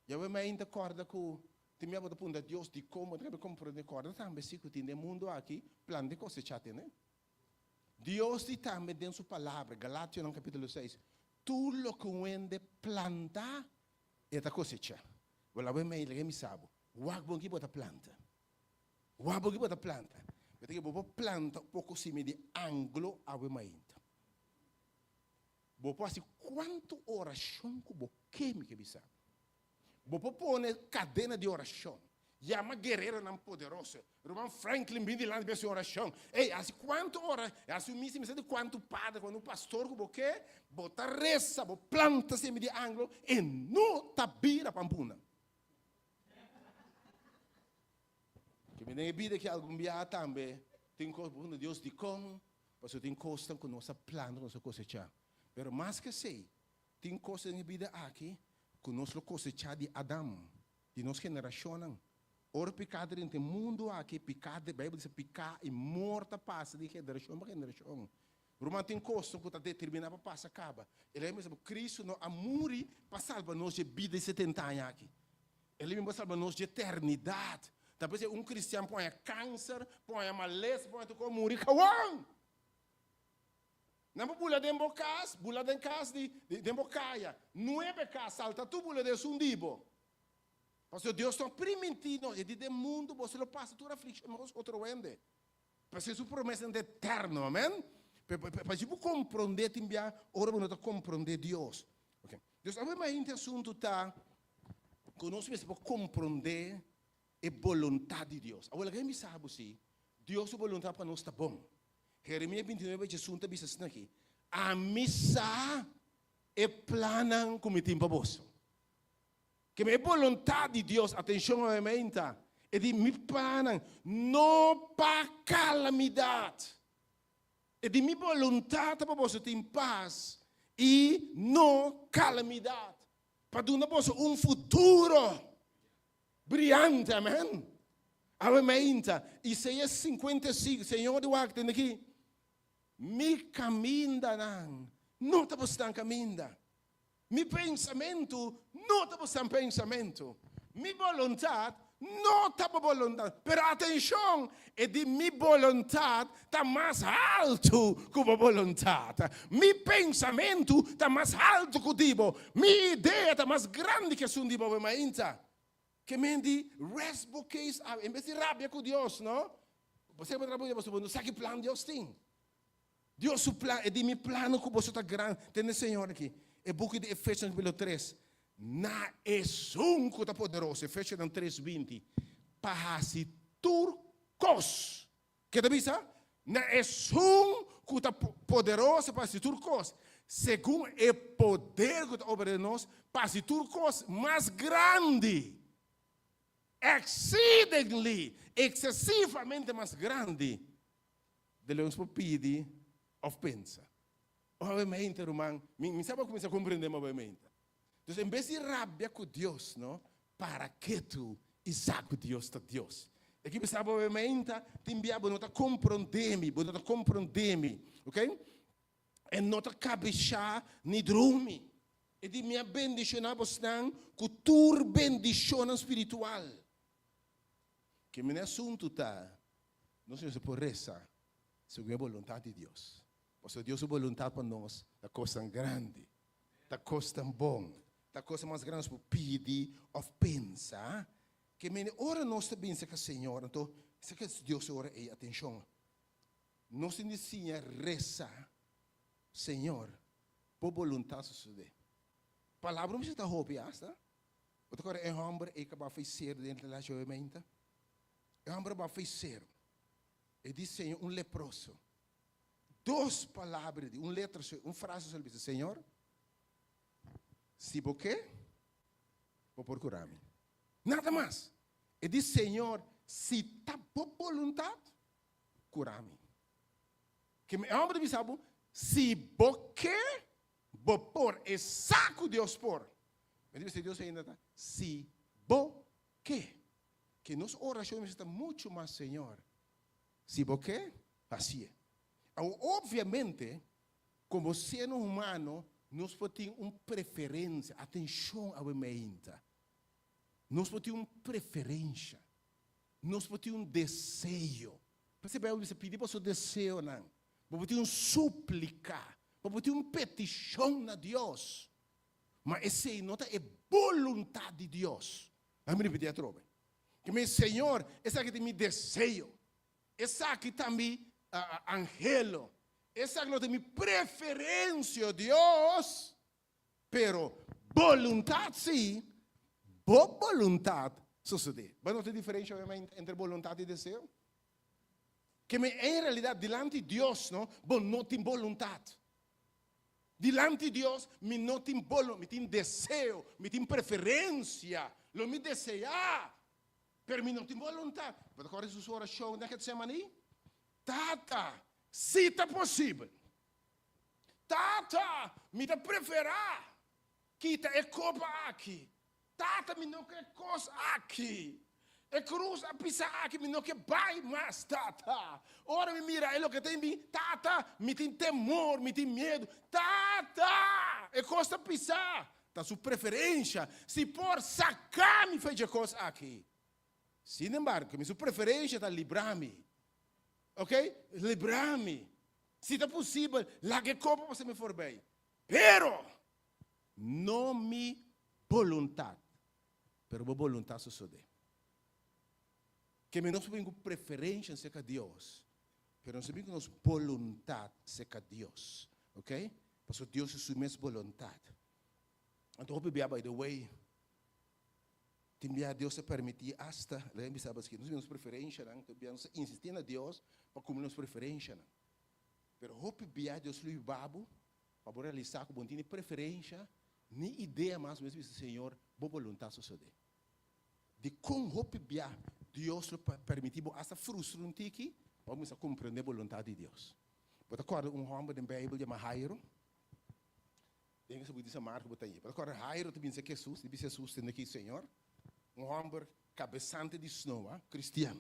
Yahweh mi ainda kòrda ku tin bia bo ta puntra Dios dikon bo ta kaba komprondé kòrda tambe si ku tin den mundu aki plan di kosechá tene. Dios di tambe den su palabra, Galationan kapítulo seis, tur loke un hende planta e ta kosechá. Bo lawe mei laga mi sa bo, wak bon ki bo ta planta. Wak bon ki bo ta planta. Bo ta ke bo por planta un poko simia di anglo awe mainta. Bo por hasi kuantu orashon ku bo ke, mi ke bisa. Bo por pone kadena di orashon, yama guereronan poderoso. Ruman Franklin bin dilanti pa hasi un orashon. Ey, hasi kuantu ora, hasi un misa, mi sa di kuantu padre, kuantu pastor ku bo ke, bo ta resa, bo planta semi di anglo, e no ta bira pampuna. Ke mi den e bida aki algun biaha tambe tin kos bo puntra Dios dikon, pasobra tin kosnan ku nos a planta ku nos a kosechá. Pero mas ke esei, tin kos den e bida aki ku nos lo kosechá di Adam, di nos generashonnan. Ora piká drenta e mundu aki, piká, Beibel bisa piká i morto a pasa di generashon pa generashon. Ruman, tin kosnan ku ta determiná pa pasa kaba. El a bisa bo, Kristu no a muri pa salba nos dje bida di setenta aña aki. El a bin pa salba nos dje eternidat. Ta p'esei un kristian por haña kanser, por haña malesa, por haña tur kos, muri kawon! Nan por bula den bo kas, bula den kas di, den bo kaya. Nuebe kas salta tur bula den esun di bo. Pasobra Dios no a primintí nos, e di den mundu boso lo pasa tur aflikshon, meskos otro hende. Pasobra su promesanan ta eterno, amen. Pa si bo komprondé tin bia ora bo no ta komprondé Dios. Ok. Dus awe mainta e asuntu ta ku nos mester por komprondé e boluntat di Dios. Awor laga mi bisa bo si, Dios su boluntat pa nos ta bon. Jeremias 29 Hesus ta bisa asina aki, Ami sa e plannan ku mi tin pa boso. Ke e boluntat di Dios, atenshon awe mainta, e di mi plannan no pa kalamidat. E di mi boluntat ta pa boso tin pas i no kalamidat, pa duna boso un futuro briante. Amen. Awe mainta, Isaías 55, Señor di wak tende aki, Mi kamindanan no ta bosnan kaminda. Mi pensamentu no ta bosan pensamentu, mi boluntat no ta bo boluntat. Pero atenshon, e di mi boluntat ta mas haltu ku bo boluntat. Mi pensamentu ta mas haltu ku di bo. Mi idea ta mas grandi ku esun di bo. Bo mainta ke men di rest bo case awe. En bes di rabia ku Dios, no? Bo semper ta rabia pasobra bo no sa ki plan Dios tin. Dios su plan, e di mi plano ku boso ta gran. Tende Señor aki, e buki di Efesionan kapitulo tres, na esun ku ta poderoso, Efesionan tres 20, pa hasi tur kos. Ke ta bisa? Na esun ku ta poderoso pa hasi tur kos, segun e poder ku ta obra den nos, pa hasi tur kos mas grandi, exceedingly, eksesivamente mas grandi De lo nos por pidi of pensa. Obviamente, ruman, mi, mi sa bo cuminsa comprende, ma obviamente. Dus en bes di rabia cu Dios, no, para ketu y sa cu Dios ta Dios. E ki bisa bo obviamente, tin bia bo no ta comprende mi, bo no ta comprende mi, ok? E no ta cabesha ni drumi. E di mi a bendiciona bosnan cu tur bendicionnan spiritual. Ke mene asuntu ta, nos mester por resa segun e boluntat di Dios. Pasobra Dios su boluntat pa nos ta kosnan grandi, ta kosnan bon, ta kosnan mas grandi nos por pidi òf pensa. Ke mene ora nos ta bin serka Señor, anto serka Dios e ora ei, atenshon, nos tin di siña resa, Señor, bo boluntat sosodé. Palabra no mester ta hopi asta. Bo ta kòrda e hòmber ei ku a bai ser den la jovementa? E hòmber a bai ser. E di Señor, un leproso. Dos palabra di, un letra, un frase solo bisa, Señor, si bo ke, bo por kura mi. Nada mas. E di, Señor, si ta bo boluntat, kura mi. Ke e hòmber ta bisa bo, si bo ke, bo por. E sa ku Dios por. Mi ta bisa Dios ainda ta, si bo ke. Ke nos orashon mester ta muchu mas, Señor, si bo ke. Hasié. Awor, obviamente, komo ser humano, nos por tin un preferensia. Atenshon awe meinta. Nos por tin un preferensha. Nos por tin un deseo. P'esei Beibel bisa, Pidi boso deseonan. Bo por tin un súplika. Bo por tin un petishon na Dios. Ma esei no ta e boluntat di Dios. Laga mi ripití atrobe. Ke mi, Señor, esaki ta mi deseo. Esaki ta mi anhelo. Esaki lo ta mi preferensia, Dios. Pero boluntat sí, bo boluntat sosodé. Bo nota e diferensha obviamente entre boluntat i deseo? Ke mi en realidat dilanti Dios no, bo no tin boluntat. Dilanti Dios mi no tin bolo, mi tin deseo, mi tin preferensia, lo mi deseá, pero mi no tin boluntat. Bo ta kòrda Hesus su orashon den Getsemaní? Tata, si ta posibel, Tata, mi ta preferá kita e kopa aki. Tata, mi no ke e kos aki. E krus a pisa aki, mi no ke bai mas, Tata. Ora mi mira e loke ta den mi, Tata, mi tin temor, mi tin miedu. Tata, e kos ta pisa. Ta su preferensha, si por saka mi fe dje kos aki. Sin embargo, mi su preferensha ta libra mi. Ok? Libra mi. Si ta posibel, laga e kopa pasa mi forbij. Pero, no mi boluntat, pero bo boluntat sosodé. Ke mi nos por bin ku preferensha serka Dios, pero nos por bin ku nos boluntat serka Dios. Ok? Pasobra Dios tin su mes boluntat. Anto hopi bia, by the way, tin bia Dios ta permití asta, laga mi bisa bo esaki, nos tin nos preferenshanan, tin bia nos ta insistí na Dios pa kumpli nos preferenshanan. Pero hopi bia Dios lo yuba bo pa bo realisá ku bo no tin ni preferensha ni idea mas, bo mester bisa, Señor, bo boluntat sosodé. Dikon hopi bia Dios lo permití bo asta frustra un tiki pa bo kuminsá komprendé boluntat di Dios? Bo ta kòrda un hòmber den Beibel yamá Jairo? Den e buki di San Marko bo ta hañ'é. Bo ta kòrda Jairo ta binse ku Hesus, i bisa Hesus, Tende aki, Señor, un hòmber kabesante di snoa, kristian.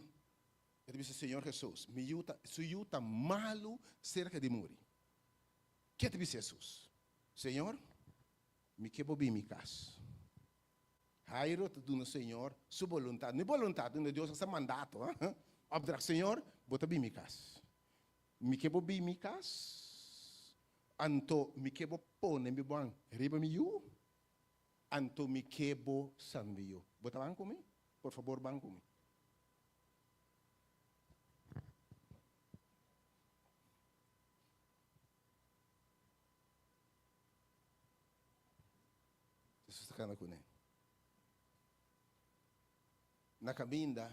E ta bisa, Señor Hesus, mi yu ta, su yu ta malu serka di muri. Ke ta bisa Hesus? Señor, mi ke bo bin mi kas. Jairo ta duna Señor su boluntat. No e boluntat, duna Dios esta mandato, opdracht, Señor, bo ta bin mi kas. Mi ke bo bin mi kas, anto mi ke bo pone mi ban riba mi yu, anto mi ke bo san mi yu. Bo ta ban ku mi? Por fabor ban ku mi. Jesus ta kana kuné. Na kaminda,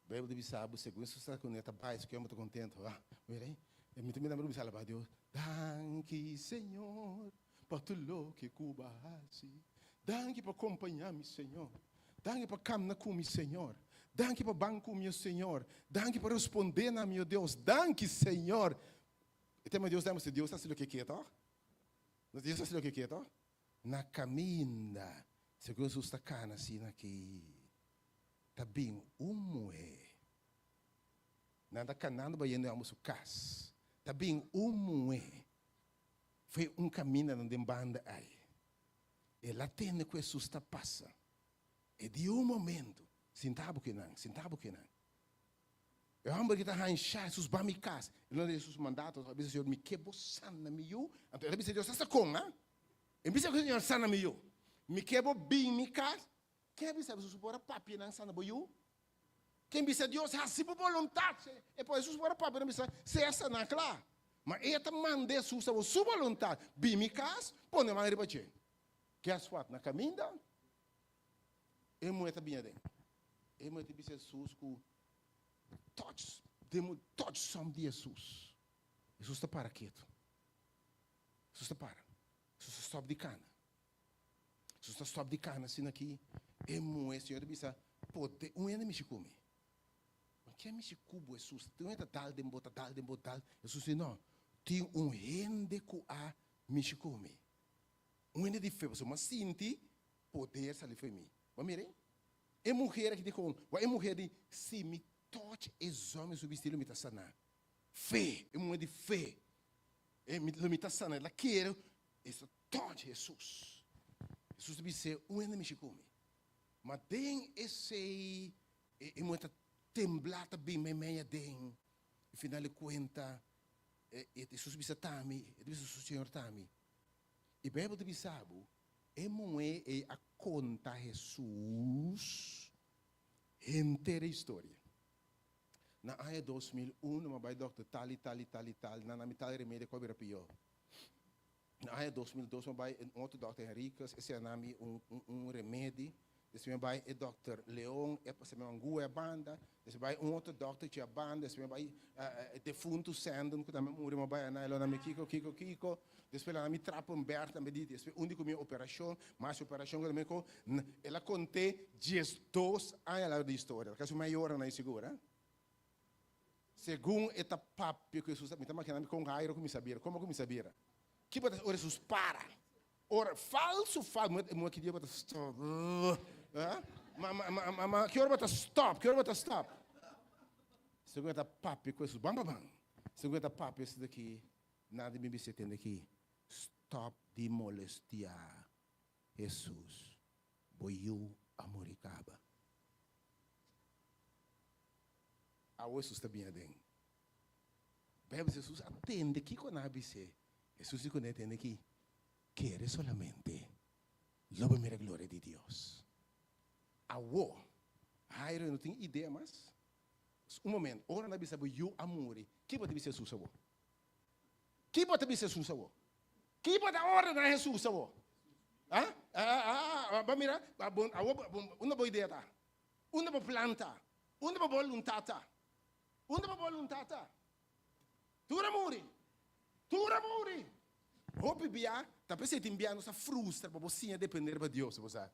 Beibel ta bisa bo, segun Jesus ta kuné ta bai, su kema ta kontentu. Ah, mira ei, e mi ta mira mi bisa alabá Dios. Danki, Señor, pa tur loke ku bo a hasi. Danki pa kompañá mi, Señor. Danki pa kamna ku mi, Señor. Danki pa ban ku mi, o Señor. Danki pa respondé na mi, o Dios. Danki, Señor. E tema Dios ta mustra Dios ta hasi loke e ke, tòg? No Dios ta hasi loke e ke, tòg? Na kaminda, segun Hesus ta kana asina aki, ta bin un muhé. Nan ta kanando bayendo e hòmber su kas. Ta bin un muhé fo'i un kaminda nan den banda ei. El a tende ku Hesus ta pasa. E di un momentu, Sinta bo kinan, sinta bo kinan. E hòmber ki ta hanshá Hesus ba mi kas. El no a lei Hesus mandato, el a bisa Señor, mi ke bo sana mi yu. Anto el a bisa Dios asta kon, ha? El bisa ku Señor, sana mi yu. Mi ke bo bin mi kas. Ken a bisa Hesus por a papia nan sana bo yu? Ken bisa Dios, hasi bo boluntat. E por Hesus por a papia nan bisa, sea saná kla. Ma e ta manda Hesus awor su boluntat, bin mi kas, pone man riba dje. Guess what? Na kaminda, e muhé ta bini aden. E muhé ta bisa Hesus ku touch, demo touch some di Hesus. Hesus ta para ketu. Hesus ta para. Hesus ta stop di kana. Hesus ta stop di kana asina ki e muhé, Señor ta bisa, Pote un hende mishi ku mi. Ma ken mishi ku bo, Hesus? Tin un hende ta dal den bo, ta dal den bo, dal. Hesus di, No, tin un hende ku a mishi ku mi. Un hende di fe, pasobra mi a sinti poder sali for mi. Bo a mira ei? E muher aki di kon, wak e muher di, si mi. touch e zòm di su bisti lo mi ta saná. Fe, e muhé di fe. E mi lo mi ta saná. El a kere, e sa touch Hesus. Hesus ta bis'é, Un hende mishi ku mi. Ma den esei e muhé ta temblá, ta bin meimei aden. E final di kuenta, Hesus bisa ta mi, e ta bisa su Señor ta mi. E Bijbel ta bisa bo, e muhé ei a konta Hesus henter e historia. Na aña 2001 mi a bai dòkter tal i tal i tal i tal, nan a mi tal remedio ku a bira pió. Na aña 2002 mi a bai un otro dòkter Henriquez, esei a nan mi un un remedi. Despues mi a bai e dòkter Leon, e pasa mi angua e banda. Despues mi bai un otro dòkter dje banda, despues mi bai e defuntu Sandon ku tambe a muri, mi a bai anai lo nan mi kiko kiko kiko. Despues nan a mi Trappenberg tambe di, despues un di ku mi operashon, mas operashon ku tambe ku el a kont'é 12 aña largu di historia, kasi un meia ora nan sigur eh. Segun e ta papia ku Hesus, mi ta makina mi kon Jairo kuminsá bira, komo kuminsá bira. Ki bo ta ora Hesus para? Ora falsu falsu, mi mi ki dia bo ta stop? Eh? Ma ma ma ma ki ora bo ta stop? Ki ora bo ta stop? Segun e ta papia ku Hesus, ban pa ban. Segun e ta papia esaki aki, nan di mi bisa tende aki, stop di molestiá Hesus, bo yu a muri kaba. Awo Hesus ta bin aden. Bijbel bisa Hesus a tende kiko nan a bis'é. Hesus di kuné, Tende aki, kere solamente, lo bo mira gloria di Dios. Awo, Jairo no tin idea mas. Un momento, ora nan a bisa bo yu a muri, ki bo ta bisa Hesus awo? Ki bo ta bisa Hesus awo? Ki bo ta ordena Hesus awo? Ah, ah, ah, ah, bo mira, awo, unda bo idea ta? Unda bo plan ta? Unda bo boluntat ta? Unda bo boluntat ta? Tur a muri. Tur a muri. Hopi bia, ta p'esei tin bia nos ta frustra pa bo siña depende riba Dios, bo sa.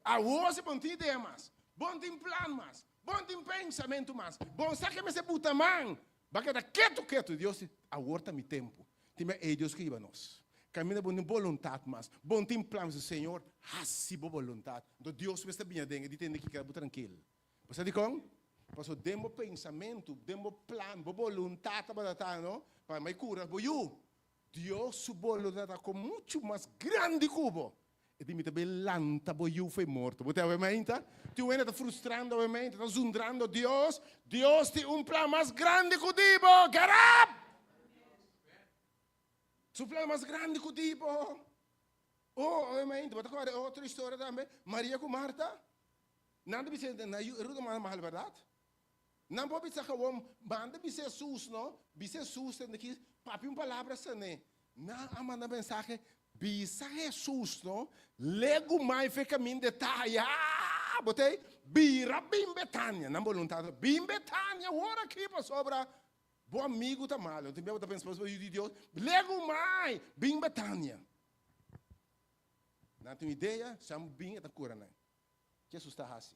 Awor si bo no tin idea mas, bo no tin plan mas, bo no tin pensamentu mas, bo no sa ke mester buta man, bo a keda ketu ketu. Dios di, awor ta mi tempu. Tin bia ei Dios ke hiba nos. Kaminda bo no tin boluntat mas, bo no tin plan mas, Señor, hasi bo boluntat. Anto Dios mester bini aden, e di tende ki keda bo trankil. Bo sa dikon? Pasobra den bo pensamentu, den bo plan, bo boluntat tabata ta, no, pa mai kura bo yu. Dios su boluntat ta kon muchu mas grandi ku bo. E di mi ta bin lanta bo yu fo'i morto. Bo ta awe mainta? Tin un hende ta frustrando awe mainta, ta zundrando Dios. Dios tin un plan mas grandi ku di bo. Get up! Su plan mas grandi ku di bo. Oh, awe mainta, bo ta kòrda e otro historia tambe? Maria ku Marta. Nan ta bisa na yu ruda manda mahal bèrdat? Nan por bisa gewon manda bisa Hesus no, bisa Hesus tende ki papia un palabra sane. Nan a manda mensahe bisa Hesus no, legu mai fe kamin de taya bo ta bira bin Betania. Nan boluntat bin Betania wor aki pasobra bo amigu ta malo. Tin bia bo ta pensa bo yu di Dios, legu mai bin Betania. Nan tin un idea, sam bin e ta kura nan. Jesus ta hasi?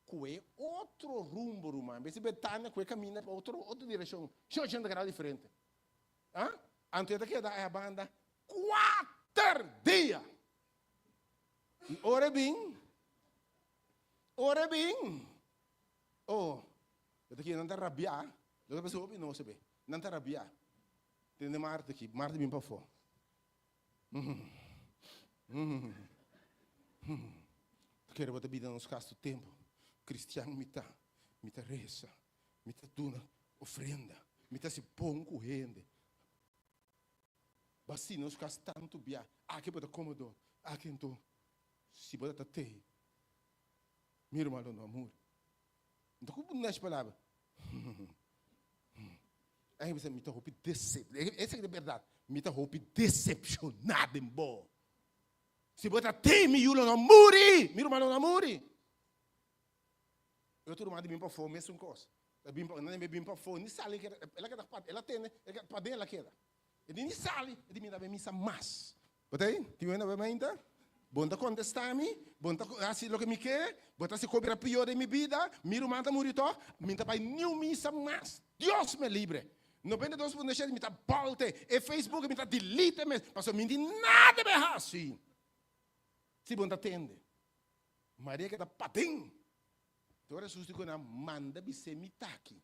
Kue otro rumbo, ruman. En bes di Betania, kue kaminda pa otro otro direkshon, 180 grado diferente. Ah? Anto e ta keda aya banda kuater dia. I ora e bin, ora e bin, oh, e ta keda nan ta rabiá. Lo ta pensa hopi nos be. Nan ta rabiá. Tende Marta aki, Marta bin pafó. Ta kere bo ta bida nos kas tur tempu. Kristian mi ta, mi ta resa, mi ta duna ofrenda, mi ta hasi bon ku hende. Bo a siña nos kas tantu bia, aki bo ta komodo, aki anto si bo ta tei, mi ruman lo no a muri. Nta ku nesh palabra. Ai bisa mi ta hopi decep, esaki ta berdad, mi ta hopi decepciona den bo. Si bo ta tin mi yu lo no muri, mi ruman lo no muri. E otro ruman di bin pafó mesun kos. Ta bin pa, nan a bin pafó, ni sali keda, el a keda pa, el a tene, el a paden el a keda. E di ni sali, e di mi ta bai misa mas. Bo ta ei? Tin wenda bai mainta? Bo no ta kontestá mi, bo no ta hasi loke mi ke, bo ta hasi kos bira pió den mi bida, mi ruman ta muri tòg, mi no ta bai niun misa mas. Dios me libre! 92.7 mi ta bòlte e Facebook mi ta delete mes, pasobra mi no tin nada bai hasi. Si bo no ta tende. Maria keda paden. Te ora Hesus di ku nan, Manda bis'é mi ta aki.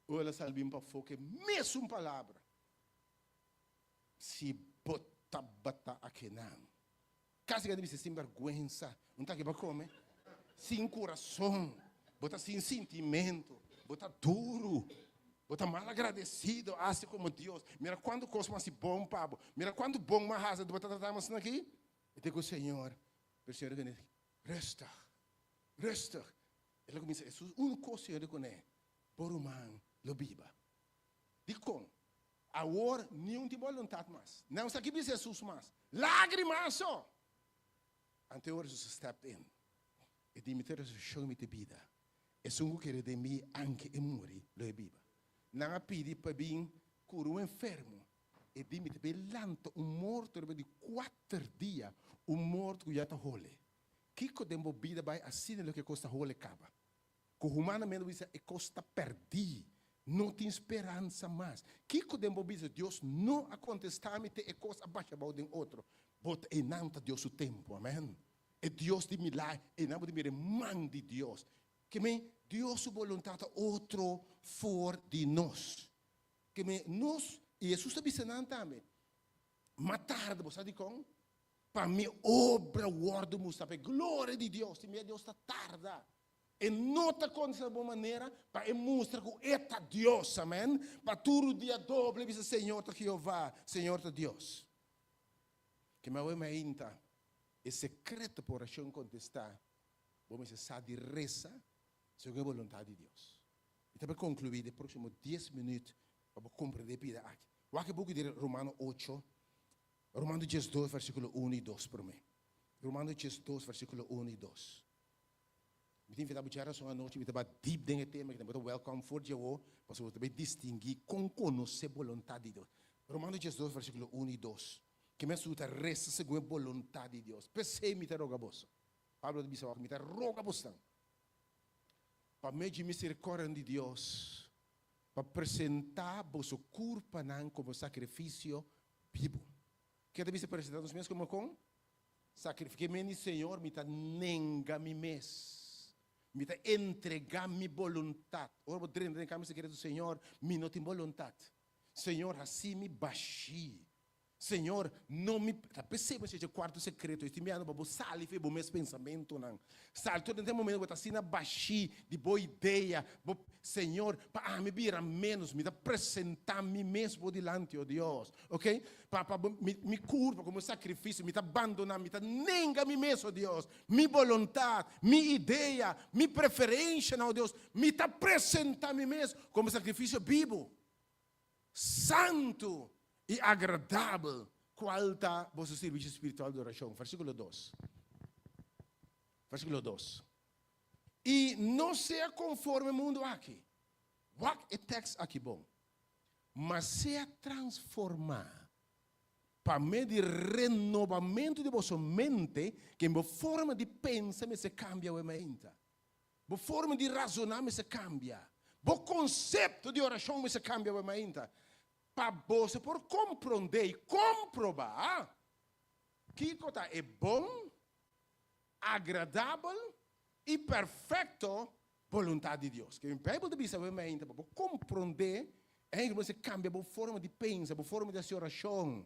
Ora el a sali bin pafó ku e mesun palabra, Si bo tabata akinan. Kasi ka ta bisa sin bèrgwensa, un ta aki pa kome, sin kurason, bo ta sin sintimentu, bo ta duru, bo ta malagradesido, hasi komo Dios. Mira kuantu kos mi hasi bon pa bo, mira kuantu bon mi a hasi, bo ta trata mi asina aki? E ta ku Señor, pero Señor a kende, Rustig, rustig. El a kuminsá, Hesus, un kos Señor di kuné, bo ruman lo biba. Dikon? Awor niun tin boluntat mas. Nan sa ki bisa Hesus mas. Lágrima so! Anto e ora Hesus a step in. E di, Mi ta e resurekshon i mi ta e bida. Esun ku kere den mi, anke e muri, lo e biba. Nan a pidi pa bin kura un enfermo. E di, Mi ta bin lanta un morto riba di kuater dia, un morto ku ya ta hole. Kiko den bo bida bai asina loke e kos ta hole kaba? Ku humanamente bo bisa e kos ta pèrdí, no tin speransa mas. Kiko den bo bisa Dios no a kontestá mi te e kos a basha abou den otro? Bo ta einan ta Dios su tempu, amèn. E Dios di milagro, einan bo ta mira e man di Dios. Ke men Dios su boluntat ta otro for di nos. Ke men nos, i Hesus ta bisa nan tambe, Mas tarde, bo sa dikon? Pa mi obra wòrdu mustra pa e gloria di Dios. Tin bia Dios ta tarda. E no ta kontestá na bon manera pa e mustra ku e ta Dios. Amen. Pa tur dia doble bisa Señor ta Jehová, Señor ta Dios. Ke mi awe mainta e sekreto pa orashon kontestá, bo mester sa di resa segun e boluntat di Dios. Mi ta bai konkluí den próksimo dies minüt pa bo komprendé e pida aki. Wak e buki di Romano ocho, Romano diesdos versíkulo unu i dos promé. Romano diesdos versíkulo unu i dos. Mi ta invitá bo djarason anochi, mi ta bai deep den e tema aki, bo ta welcome for di awor, pasobra bo ta bai distinguí kon konosé boluntat di Dios. Romano diesdos versíkulo unu i dos. Ke mes su ta resa segun e boluntat di Dios. P'esei mi ta roga boso. Pablo ta bisa wak, mi ta roga bosnan, pa medio di miserikòrdia di Dios, pa presentá boso kurpanan komo sakrifisio bibu. Ke ta bisa presentá nos mes komo kon? Sakrifike mi di Señor, mi ta nenga mi mes. Mi ta entregá mi boluntat. Ora bo drenta den kambia sekreto, Señor, mi no tin boluntat. Señor, hasi mi bashí. Señor, no mi ta p'esei bo esei cuarto secreto, esti miando pa bo sali for di bo mes pensamentonan. Sali tot den momento bo ta asina bashí di bo idea, bo, Señor, pa ami bira menos, mi ta presenta mi mes bo dilanti, oh Dios. Ok? Pa, pa bo, mi, mi curpa como sacrificio, mi ta bandona, mi ta nenga mi mes, oh Dios. Mi boluntad, mi idea, mi preferencianan, oh Dios, mi ta presenta mi mes como sacrificio bibo. Santu i agradabel, kual ta boso sirbishi spiritual di orashon. Versíkulo dos. Versíkulo dos. I no sea konforme mundu aki. Wak e tèks aki bon. Ma sea transformá pa medio di renobamentu di boso mente, ken bo forma di pensa mester kambia awe mainta. Bo forma di razoná mester kambia. Bo konsepto di orashon mester kambia bo mainta pa boso por komprondé i komprobá kiko ta e bon, agradabel i perfekto boluntat di Dios. Ke Beibel ta bisa bo mainta pa bo komprondé, bo mester kambia bo forma di pensa, bo forma di hasi orashon.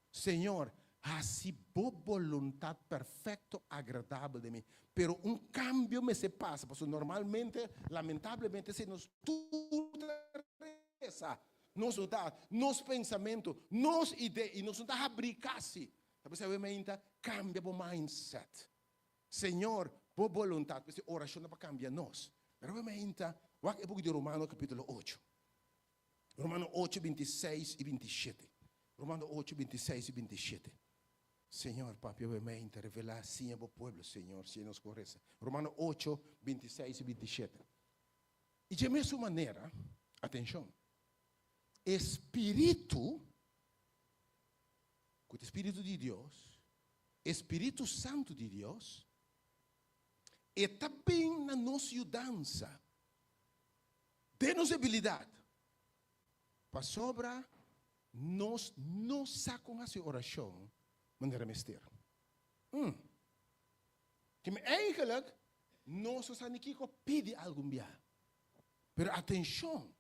Señor, haci Bo boluntad perfecto agradabel den mi. Pero un cambio mester pasa, pasobra normalmente, lamentablemente, si nos tur ta reza, nos no ta, nos pensamento, nos idea, y nos no ta habri casi. Ta p'esei awe mainta, cambia bo mindset. Señor, Bo boluntad, p'esei oracion ta pa cambia nos. Pero awe mainta, wak e buki di Romano capitulo ocho. Romano ocho, bintiseis i bintishete. Romano ocho, bintiseis i bintishete. Señor, papia bo mente, revelá, siña bo pueblo, Señor, siña nos kon resa. Romano ocho, bintiseis i bintishete. I dje mesun manera, atenshon, e Spiritu, ku ta e Spiritu di Dios, e Spiritu Santu di Dios, e ta bin na nos yudansa. Den nos debilidat, pasobra nos no sa kon hasi orashon manera mester. Hm. Keme eigenlijk, Nos no sa ni kiko pidi algun bia. Pero atenshon,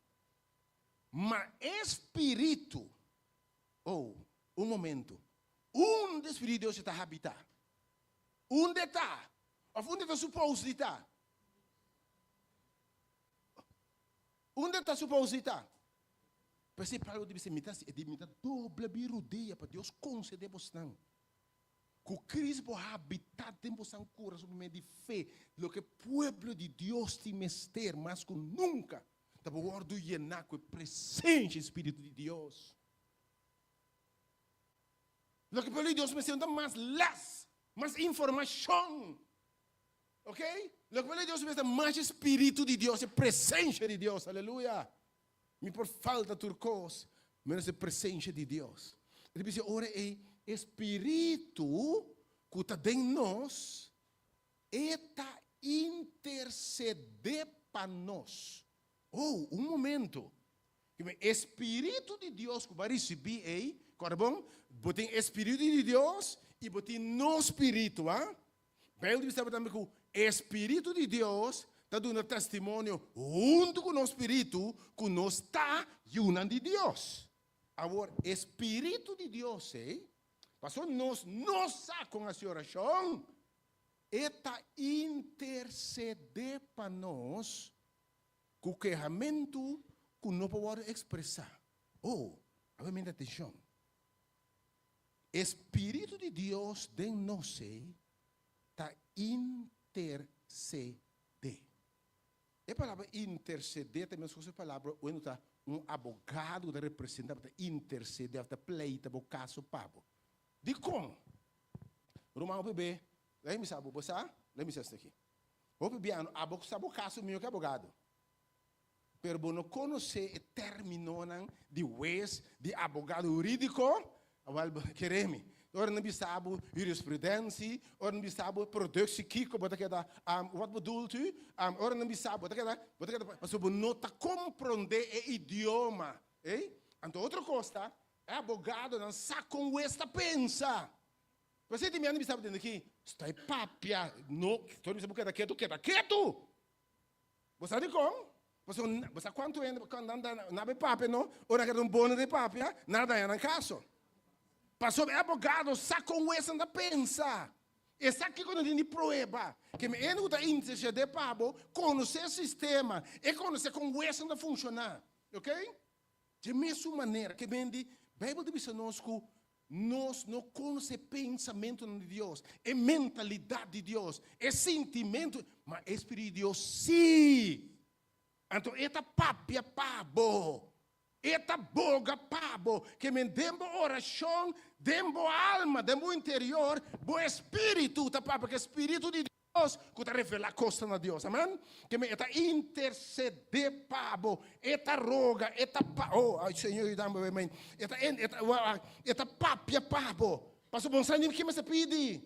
ma e spiritu, oh, un momento, unda e spiritu di Dios ta habitá? Unda e ta? Òf unda e ta supos di ta? Unda e ta supos di ta? P'esei Pablo di bisa, mi ta, e di, mi ta dobla mi rudia pa Dios konsede bosnan ku Cristo por habitá den bosan kurason pa medio di fe. Loke pueblo di Dios tin mester mas ku nunka ta pa wòrdu yená ku e presensia di Spiritu di Dios. Loke pueblo di Dios mester no ta mas lès, mas informashon. Ok? Loke pueblo di Dios mester ta mas e Spiritu di Dios, e presensia di Dios. Aleluya! Mi por falta tur kos, menos e presensia di Dios. E ta bisa ora ei, e Spiritu ku ta den nos, e ta intersedé pa nos. Oh, un momento. E Spiritu di Dios ku bo a risibí ei, kòrda bon, bo tin e Spiritu di Dios i bo tin nos spiritu, a. Bijbel ta bisa tambe ku e Spiritu di Dios ta duna testimonio huntu ku nos spiritu ku nos ta yunan di Dios. Awor, e Spiritu di Dios ei, pasobra nos no sa kon hasi orashon, e ta intersedé pa nos ku kehamentu ku no por wòrdu ekspresá. Oh, awe mende atenshon. E Spiritu di Dios den nos ei ta intersedé. E palabra intersedé ta meskos e palabra wen ta un abogado ku ta representá bo, ta intersedé òf ta pleita bo kaso pa bo. Dikon? Ruman hopi be, laga mi sa bo, bo sa? Laga mi sa esaki. Hopi biano, abo sa bo kaso mihó ku abogado. Pero bo no konosé e términonan di hues, di abogado hurídiko? Awèl, bo kere mi. Ora nan bisa bo jurisprudentie, ora nan bisa bo productie kiko, bo ta keda, wat bedoelt u? Ora nan bisa bo, bo ta keda, bo ta keda, pasobra bo no ta komprondé e idioma. Ey? Anto otro kos ta, e abogadonan sa kon hues ta pensa. P'esei tin mi a bisa bo dende aki, stoi papia, no, stoi bisa bo keda ketu, keda ketu! Bo sa dikon? Pasobra bo sa kuantu hende ku nan ta na bai papia no, ora nan keda un bono di papia, nan a daña nan kaso. Pasobra e abogado sa kon wesnan ta pensa. E sa kiko nan tin di prueba. Ke mi hende ku ta intersedé pa bo konosé e sistema, e konosé kon wesnan ta funshoná. Ok? Dje mesun manera ke men di Beibel ta bisa nos ku nos no konosé pensamentunan di Dios, e mentalidat di Dios, e sintimentu, ma e Spiritu di Dios sí. Anto e ta papia pa bo, e ta boga pa bo, ke men den bo orashon, den bo alma, den bo interior, bo espiritu ta papia ku e Spiritu di Dios ku ta revelá kosnan na Dios. Amen. Ke men e ta intersedé pa bo, e ta roga, e ta pa, oh, ay Señor yuda mi, amen. E ta, e ta, e ta papia pa bo. Pasobra bo no sa ni ke mester pidi.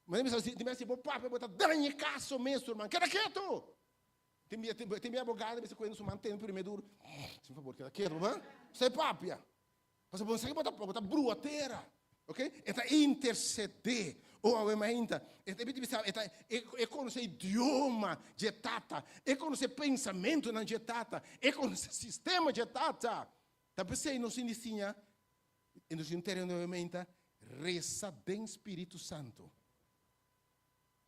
Mi ta bisa, si bo papia bo ta daña e kaso mes, ruman. Keda ketu. Tin bia, tin bia abogado mester kuenta su man tene primer duro. Sin fabor, keda ketu, ba? Sa e papia. Pasobra bo no sa ke bo ta, bo ta brua tera. Ok? E ta intercedé. Oh, awe mainta. E ta bisa, e ta, e, e konosé idioma dje Tata. E konosé pensamentunan dje Tata. E konosé sistema dje Tata. Ta p'esei nos tin di siña, i nos tin un tereno awe mainta, resa den Spiritu Santu.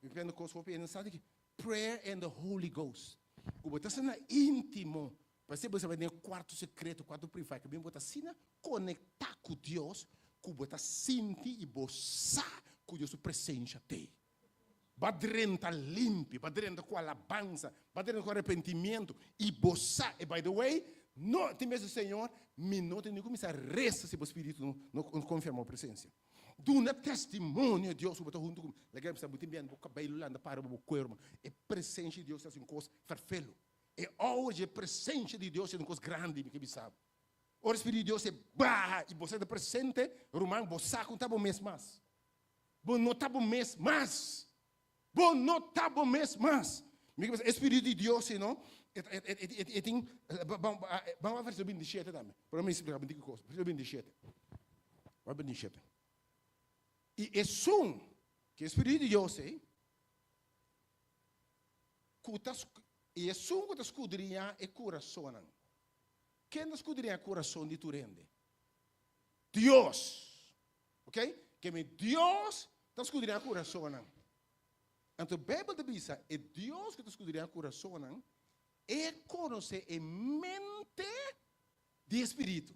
Mi prende kos hopi hende sa di ki prayer and the Holy Ghost. Ku bo ta asina íntimo, parse bo ta den e kuarto sekreto, kuarto privá, ku bo ta asina konektá ku Dios, ku bo ta sinti i bo sa ku Dios su presensia t'ei. Bo a drenta limpi, bo a drenta ku alabansa, bo a drenta ku arepentimiento i bo sa, e by the way, no tin bes Señor, mi no tin ni kuminsá resa si bo spiritu no konfirmá bo presensia. Duna testimonio Dios ku bo ta huntu ku mi. Laga e bisa bo tin biendo bo kabei lo lanta para bo kuerpo ma e presensia di Dios ta hasi un kos ferfelu. E aura di e presensia di Dios ta un kos grandi mi ke bisa bo. Ora e spiritu di Dios e baha i bo sa ta presente ruman bo sa ku no ta bo mes mas. Bo no ta bo mes mas. Bo no ta bo mes mas. Mi ke bisa e spiritu di Dios si no e tin ban wak versikulo 27 tambe. Pero mi splika bo diki kos. Versikulo 27. Wak 27. I esun ke e spiritu di Dios ei. Ku ta i esun ku ta skudriñá e kurasonnan. Ken ta skudriñá kurason di tur hende? Dios. Ok? Ke mi Dios ta skudriñá kurasonnan. Anto Beibel ta bisa e Dios ku ta skudriñá kurasonnan, e konosé e mente di e Spiritu.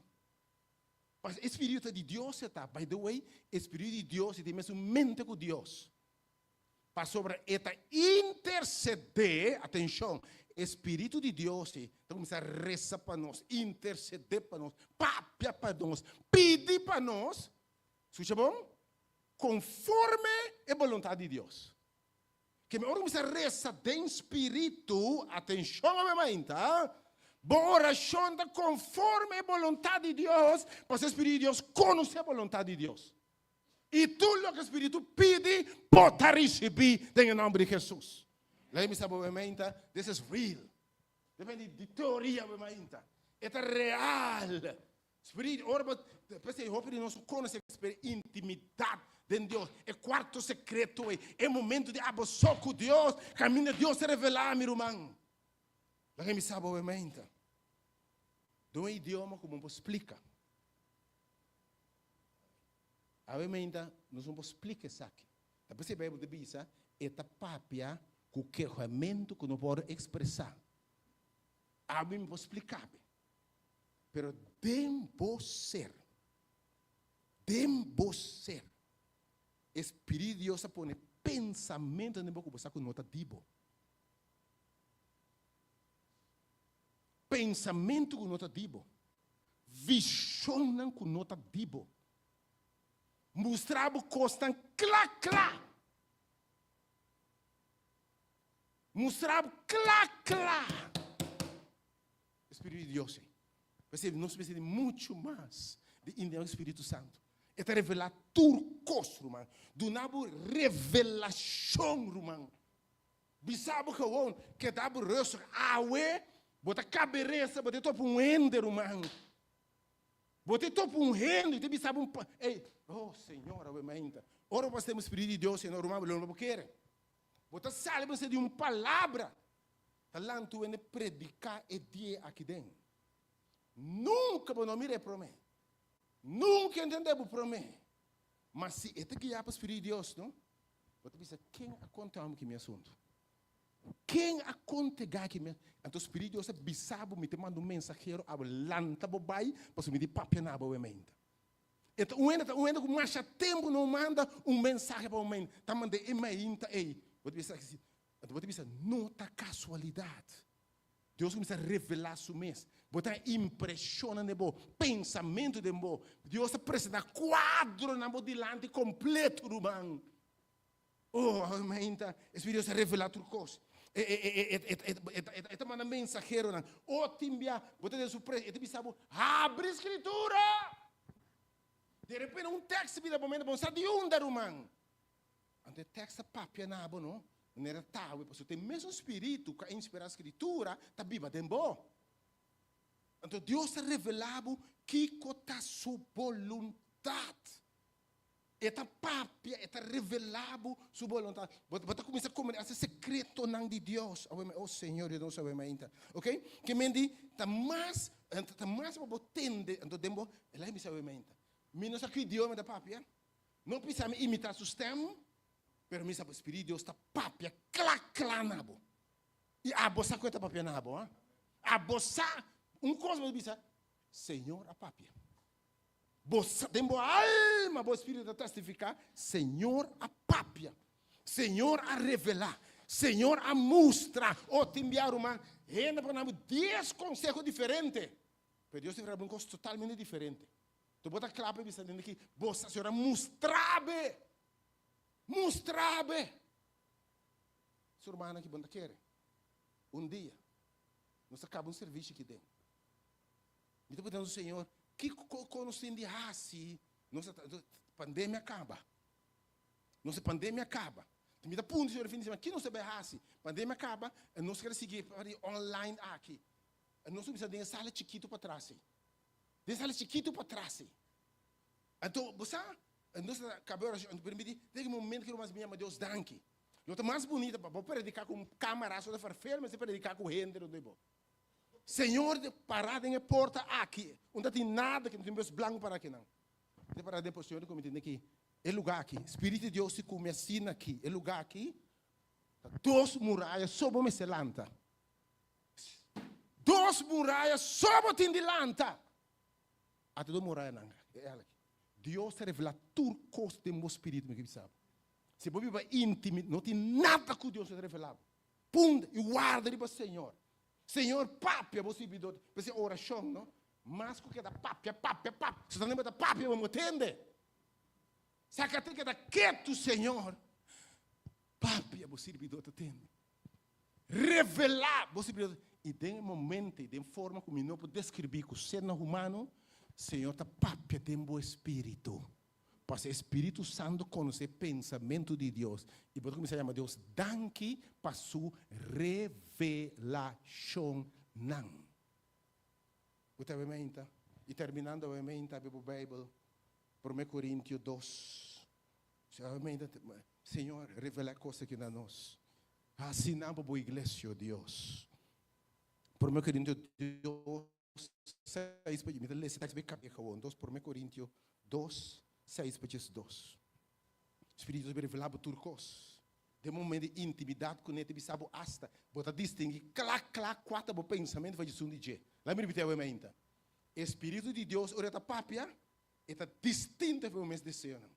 Pasobra e Spiritu ta di Dios e ta. By the way, e Spiritu di Dios e tin mesun mente ku Dios. Pasobra e ta intercedé, atencion, e Spiritu di Dios ei ta cuminsa resa pa nos, intercedé pa nos, papia pa nos, pidi pa nos, scucha bon, conforme e boluntad di Dios. Keme ora cuminsa resa den Spiritu, atencion awe mainta, bo oracion ta conforme e boluntad di Dios, pasobra e Spiritu di Dios conoce e boluntad di Dios. I tur loke Spiritu pidi, bo ta risibí den e nòmber di Hesus. Lei mi sa bo mainta, this is real. Depende di teoria bo mainta. E ta real. Spiritu, ora bo, p'esei hopi di nos konosé intimidat den Dios, e kuarto sekreto ei, e momento di abo so ku Dios, kaminda Dios ta revelá, mi ruman. Laga mi sa bo mainta. Den un idioma ku bo por splika. Awe meinta nos no por splika esaki. Ta p'esei Bijbel ta bisa, e ta papia ku kehamentu ku no por ekspresá. Awe mi por splika bo, pero den bo ser, den bo ser, e Spiritu di Dios a pone pensamentu den bo ku bo sa ku no ta di bo. Pensamentu ku no ta di bo. Vishonnan ku no ta di bo. Mustra bo kosnan kla kla. Mustra bo kla kla. E Spiritu di Dios ei. P'esei nos mester di muchu mas di india ku Spiritu Santu. E ta revelá tur kos, ruman. Duna bo revelashon, ruman. Bisa bo gewoon, keda bo rustig. Awe bo ta kaberesa, bo ta topa un hende, ruman. Bo ta topa un hende, ta bisa bo un pa, ey, oh Señor, awe mainta. Ora bo hasi Spiritu di Dios, Señor, ruman, lo no bo kere. Bo ta sali bo di un palabra. Ta lanta un hende prediká e dia aki den. Nunka bo no mira e promé. Nunka entendé bo promé. Ma si e ta guiá pa Spiritu di Dios, no? Bo ta bisa, Ken a konta mi ki mi asuntu? Ken a kontegá ki mi Anto Spiritu di Dios a bisa bo, Mi ta manda un mensahero abo, lanta bo bai, pasobra mi di papia na bo awementa. E ta un hende, ta un hende ku masha tempu no manda un mensahe pa bo mente, ta manda e mainta ei. Bo ta bisa, anto bo ta bisa, No ta kasualidat. Dios kuminsá revelá su mes. Bo ta impreshonnan den bo, pensamentu den bo. Dios ta presentá kuadronan bo dilanti kompleto, ruman. Oh, mainta, e Spiritu Dios ta revelá tur kos. E, e, e, e, e, e, e, e ta manda mensaheronan. Oh, tin bia, bo ta den su pres, e ta bisa bo, habri Skritura! De repente un tekst bira bo mente, bo no sa di unda, ruman. Anto e tekst ta papia na bo, no? Manera tawe, pasobra ta e mesun spiritu ku a inspirá Skritura ta biba den bo. Anto Dios ta revelá bo kiko ta su boluntat. E ta papia, e ta revelá bo su boluntat. Bo, bo ta kuminsá komprendé hasta sekretonan di Dios. Awe, oh Señor, Dios nos awe mainta. Ok? Ke men di, ta mas, ta mas pa bo tende, anto den bo, el a bisa awe mainta. Mi no sa ki idioma e ta papia. No pisa mi imitá su stèm, pero mi sa ku Spiritu di Dios ta papia kla kla na bo. I abo sa ku e ta papia na bo, ha? Abo sa, un kos bo ta bisa, Señor a papia. Bo sa, den bo alma bo spiritu ta testifiká, Señor a papia. Señor a revelá. Señor a mustra. O tin bia ruman, hende por duna bo dies konseho diferente, pero Dios ta revelá bo un kos totalmente diferente. Tu bo ta kla pa bisa den aki, bo sa Señor a mustra be. Mustra be. Su hermana ki bo ta kere. Un dia, nos ta kaba un servicio aki den. Mi ta puntra nos Señor, kiko ko nos tin di hasi? Nos ta, pandemia kaba. Nos pandemia kaba. Mi ta puntra Señor fin di semana, ki nos ta bai hasi? Pandemia kaba, nos kere sigui online aki. Nos ta bisa den e sala chikito patras ei. Den sala chikitu patras ei. Anto, bo sa, nos ta kaba e orashon, anto permití, den e momento ku nos biña, ma Dios danki. Lo ta mas bunita pa bo prediká ku un kámara so ta ferfel mester prediká ku hende rondó di bo. Señor di pará den e porta aki, unda tin nada ki no tin bus blanku pará akinan. Mi ta pará den por Señor di ku mi tende ki e lugá aki, Spiritu di Dios si ku mi asina aki, e lugá aki ta dos muraya so bo mester lanta. Dos muraya so bo tin di lanta. Ata dos murayanan, e el aki. Dios ta revelá tur kos den bo spiritu, mi ke bisa bo. Si bo biba intimi, no tin nada ku Dios no ta revelá bo. Punta i warda riba Señor. Señor papia bo sirbidor. P'esei orashon no mas ku keda papia, papia, papia. Si ta ta papia bo no tende. Saka te keda ketu Señor. Papia bo sirbidor ta tende. Revelá bo sirbidor. I den e momento i den forma ku mi no por deskribí ku sernan humano, Señor ta papia den bo espíritu. Pasobra e Spiritu Santu konosé e pensamentu di Dios, i bo ta kuminsá yama Dios danki pa su revelashonnan. Bo ta bai meinta? I terminando bai meinta abri bo Beibel, Promé Korintio dos. Señor, revelá e kos aki na nos. Hasi nan pa bo iglesia, o Dios. Promé Korintio dos. 6 pa mi ta lesa tekst be gewoon 2 Prome Corintio 2 6 pa 12 Spiritu ta revelá bo tur kos den momento di intimidat kuné ta bisa bo asta bo ta distinguí kla kla kua ta bo pensamentu for esun di dje laat mi ripití awe mainta e Spiritu di Dios ora e ta papia e ta distinto for bo mes deseonan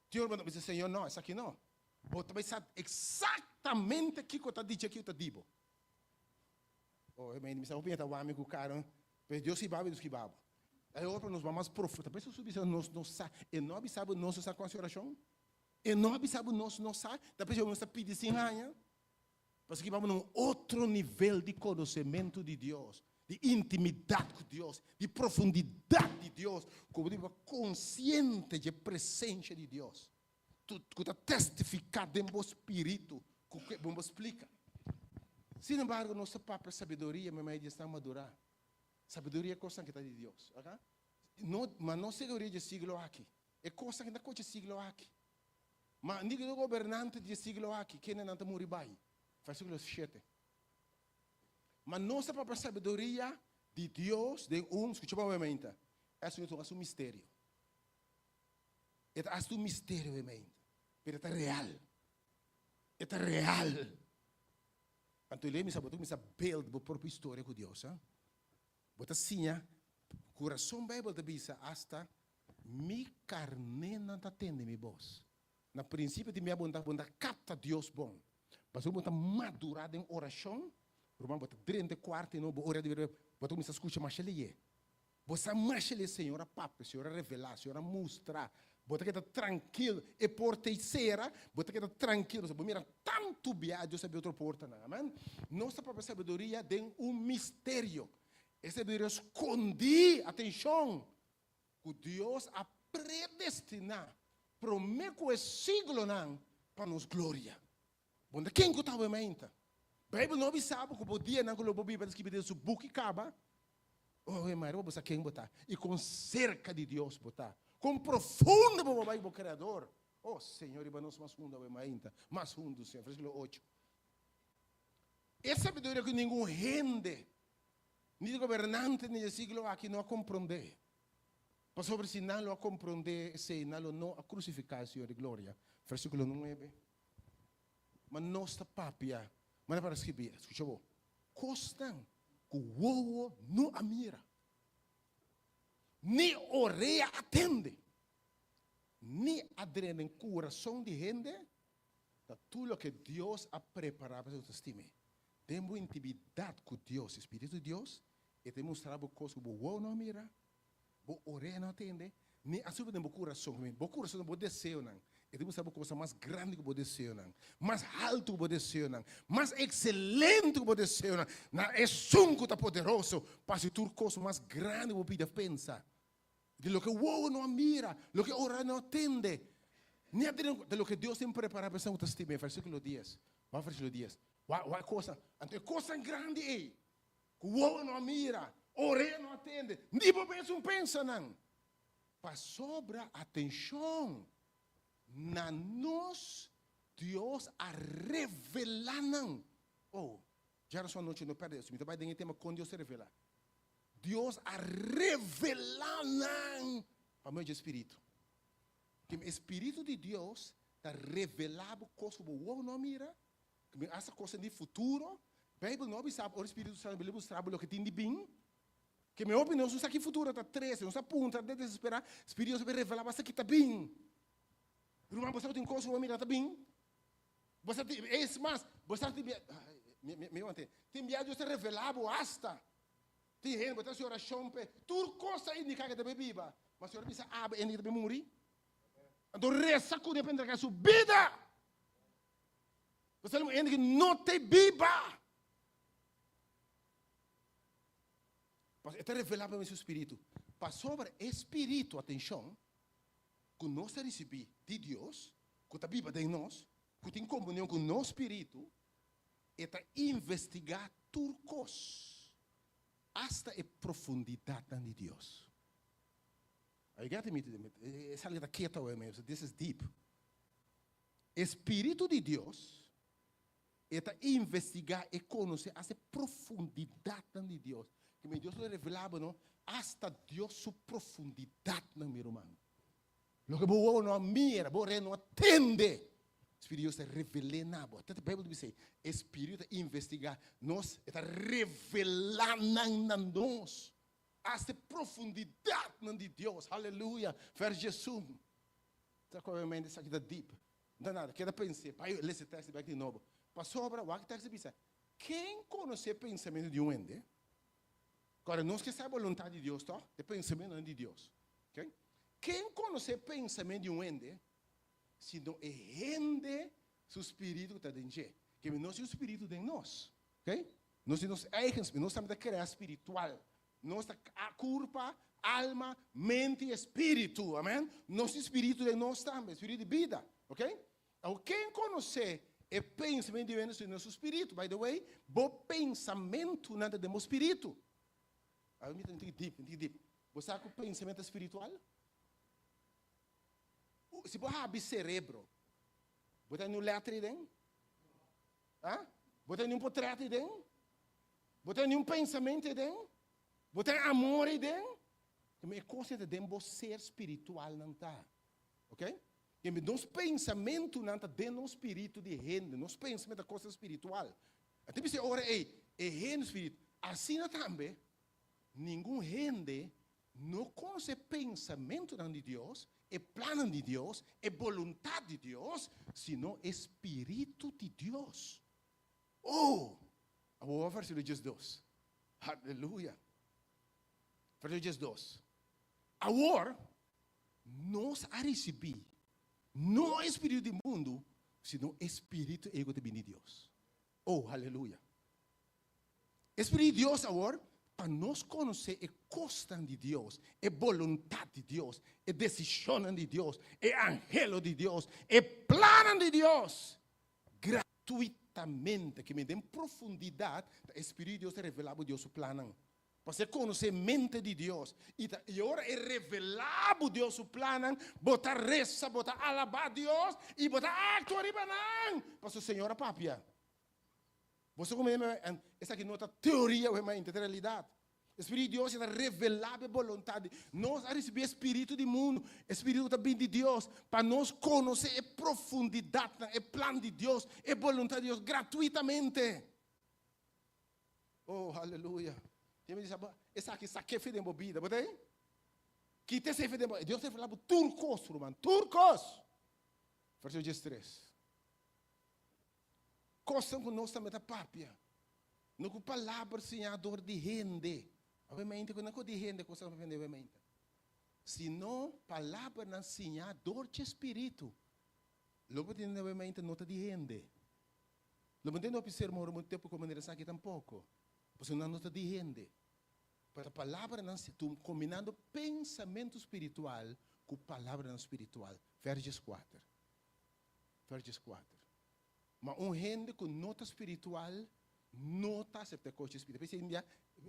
tin ora bo ta bisa Señor no esaki no bo ta bai sa eksaktamente kiko ta di dje kiko ta di bo. Oh, e mi sa hopi ta wami ku kara, pero Dios si babo, Dios ki babo. Ai ora nos ba mas profundo, ta pensa su bisa nos no sa, e no a bisa bo nos no sa ku hasi orashon? E no a bisa bo nos no sa, ta pensa nos ta pidi sin haña? Pasobra ki babo na un otro nivel di konosementu di Dios, di intimidat ku Dios, di profundidat di Dios, ku bo ta konsiente dje presensha di Dios. ku ta testifiká den bo spiritu ku ke bo splika. Sin embargo, nos ta papia sabiduria meimei di esnan madurá. Sabiduria e kosnan ki ta di Dios. Oka? No, ma no sabiduria di e siglo aki. E kosnan ki ta kochi e siglo aki. Ma ni e gobernante di e siglo aki, kendenan ta muri bai. Versíkulo shete. Ma nos ta papia sabiduria di Dios den un, skucha bon mainta, esun ta un misterio. E ta hasta un misterio den mente, pero e ta real. E ta real. Anto lei misa bo ta kuminsa build bo propio historia ku Dios, ha? Bo ta siña, kurason Bijbel ta bisa hasta mi karnénan ta tende mi bos. Na prinsipio di mia bo ta bo ta kapta Dios bon. Pasobra bo ta madurá den orashon, ruman bo ta drenta e kuarto i no bo ora di bo ta kuminsa skucha masha leyé. Bo sa masha lei Señor a papia, Señor a revelá, Señor a mustra. Bo ta keda trankil. E porta ei sera, bo ta keda trankil pasobra bo mira tantu bia Dios a habri otro portanan. Amen. Nos ta papia sabiduria den un misterio. E sabiduria skondí, atenshon, ku Dios a predestiná promé ku e siglonan pa nos gloria. Bo ta ken ku ta awe mainta? Beibel no bisa bo ku bo dianan ku lo bo biba ta skibi den su buki kaba. Oh, e Maria, bo sa ken bo ta i kon serka di Dios bo ta, kon profundo bo bai ku bo Kreador. Oh, Señor, riba nos mas hundu awe mainta, mas hundu, Señor. Versíkulo ocho. E sabiduria ku ningun hende, ni di gobernante ni di e siglo aki no a komprondé. Pasobra si nan lo a komprondé esei, nan lo no a krusifiká e Señor di gloria. Versíkulo nuebe. Ma nos ta papia, manera para skibí, skucha bo, kosnan ku wowo no a mira, ni orea a tende, ni a drenta den kurason di hende, ta tur loke Dios a prepará pa esun ku ta stim'é. Den bo intimidat ku Dios, e Spiritu di Dios, e ta mustra bo kos ku bo wowo no a mira, Bo orea no a tende, ni a subi den bo kurason. Bo kurason ta bo deseonan. E ta mustra bo kosa mas grandi ku bo deseonan, mas haltu ku bo deseonan, mas ekselente ku bo deseonan. Na Esun ku ta poderoso pa hasi tur kos mas grandi ku bo pidi òf pensa. Di loke wowo no a mira, loke orea no a tende, ni a tende ta loke Dios tin prepará pa esun ku ta stim'é. Versíkulo dies. Wak versíkulo dies. Wak wak e kosnan. Anto e kosnan grandi ei Ku wowo no a mira, orea no a tende, ni bo mes un pensa nan. Pasobra atenshon na nos. Dios a revelá nan. Oh, djarason anochi no pèrdè eso. Mi ta bai den e tema kon Dios ta revelá. Dios a revelá nan pa medio dje Spiritu. Ken e Spiritu di Dios ta revelá bo kos ku bo wowo no a mira, ku hasta kosnan di futuro. Beibel no a bisa bo ora e Spiritu Santu bini mustra bo loke tin di bin. Ke mi hopi nos no sa ki futuro ta trese, nos ta puntra ta desesperá, Spiritu Dios a bin revelá bo hasta ki ta bin. Ruman, bo sa ku tin kos ku bo a mira ta bin? Bo sa tin, es mas, bo sa tin bia, mi, mi, mi wante, tin bia Dios ta revelá bo hasta. Tin hende, bo ta hasi orashon p'e, tur kos ta indiká ke ta bai biba, ma Señor a bisa abo, hende ke ta bai muri. Anto resa ku Dios pa entrega su bida. Pasobra hende ke no ta biba. Pasobra e ta revelá pa mi su spiritu. Pasobra e spiritu, atenshon, ku nos ta risibí di Dios, ku ta biba den nos, ku tin komunion ku nos spiritu, e ta investigá tur kos, asta e profundidatnan di Dios. Are you getting me today? Esaki ta keto awe mes, this is deep. E spiritu di Dios E ta investigá e konosé asta e profundidatnan di Dios. Ke mi Dios lo revelá bo no asta Dios su profundidatnan, mi ruman. Loke bo wowo no a mira, bo orea no a tende, Spiritu di Dios ta revel'é na bo. Te Beibel ta bisa ei, e Spiritu ta investigá nos, e ta revelá nan na nos asta e profundidatnan di Dios. Haleluya! Vers diesun. Ta obviamente esaki ta deep. No ta nada, keda pens'é, bai lesa e tekst bek di nobo. Pasobra, wak e tekst ta bisa, Ken konosé e pensamentu di un hende? Kòrda, nos ke sa e boluntat di Dios, tòg? E pensamentunan di Dios. Oké? Ken konosé e pensamentu di un hende, sino e hende su spiritu ku ta den dje? Ke nos tin un spiritu den nos. Oké? Nos tin nos eigen spiritu. Nos tambe ta krea spiritual. Nos ta kurpa, alma, mente i spiritu. Amen. Nos tin spiritu den nos tambe, spiritu di bida. Ok? Awor, ken konosé e pensamentu di hende sino su spiritu? By the way, bo pensamentunan ta den bo spiritu. Awor mi ta un tiki deep, un tiki deep. Bo sa ku pensamentu ta spiritual? Si bo habri serebro, bo ta haña un letra ei den? Ha? Bo ta haña un potret ei den? Bo ta niun pensamentu ei den? Bo ta amor ei den? Keme e kos ta den bo ser spiritualnan ta. Ok? Keme nos pensamentunan ta den nos spiritu di hende. Nos pensamentu ta kosnan spiritual. A ta bisa e ora ei, e hende spiritu. Asina tambe, ningun hende no konosé pensamentunan di Dios, e plannan di Dios, e boluntat di Dios, sino e spiritu di Dios. Oh! Awor versíkulo diesdos. Aleluya! Versíkulo diesdos. Awor nos a risibí no e spiritu di mundu, sino e spiritu ei ku ta bini di Dios. Oh, aleluya! E spiritu di Dios awor pa nos konosé e kosnan di Dios, e boluntat di Dios, e desishonnan di Dios, e anhelo di Dios, e plannan di Dios. Gratuitamente, ke men den profundidat ta e Spiritu di Dios ta revelá bo Dios su plannan. Pasobra e konosé mente di Dios i ta i ora e revelá bo Dios su plannan, bo ta resa, bo ta alabá Dios i bo ta aktua riba nan, pasobra Señor a papia. Bo sa komo esaki no ta teoria wei mainta, ta realidat. E Spiritu di Dios ta revelá bo e boluntat di Nos a risibí e spiritu di mundu, e spiritu ku ta bini di Dios, pa nos konosé e profundidatnan, e plan di Dios, e boluntat di Dios gratuitamente. Oh, aleluya. Tin mi bisa, esaki sak'é fe den bo bida, bo ta ei? Kita esei fe den bo, Dios ta revelá bo tur kos, ruman, tur kos. Versíkulo diestres. Kosnan ku nos tambe ta papia, no ku palabra siñá dor di hende. Obviamente ku no ku di hende kosnan ta papia obviamente. Sino palabranan siñá dor dje Spiritu. Lo bo tende obviamente no ta di hende. Lo bo tende hopi sermon ruma tempu ku manera esaki tampoko. Pasobra nan no ta di hende. Pero palabranan si tu kombinando pensamentu spiritual ku palabranan spiritual. Vers dieskuater. Vers dieskuater. Ma un hende ku no ta spiritual no ta asepta e kos di spiritu. P'esei bia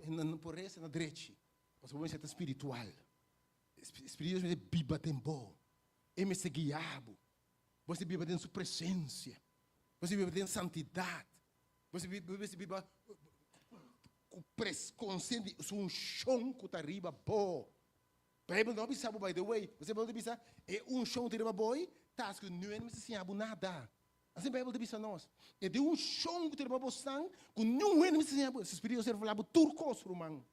nan no por resa na drechi, pasobra bo mester ta spiritual. Spiritu di Dios mester biba den bo, e mester guia bo. Bo mester biba den su presensia. Bo mester biba den santidat. Bo mester biba ku pres konsiente di su unshon ku ta riba bo. Beibel no a bisa bo, by the way, bo Beibel ta bisa e unshon ku ta riba bo ei ta hasi ku niun hende mester siña bo nada. Asina Beibel ta bisa nos. E di unshon ku ta riba bosnan ku niun hende mester siña bo. Su spiritu a revelá bo tur kos, ruman.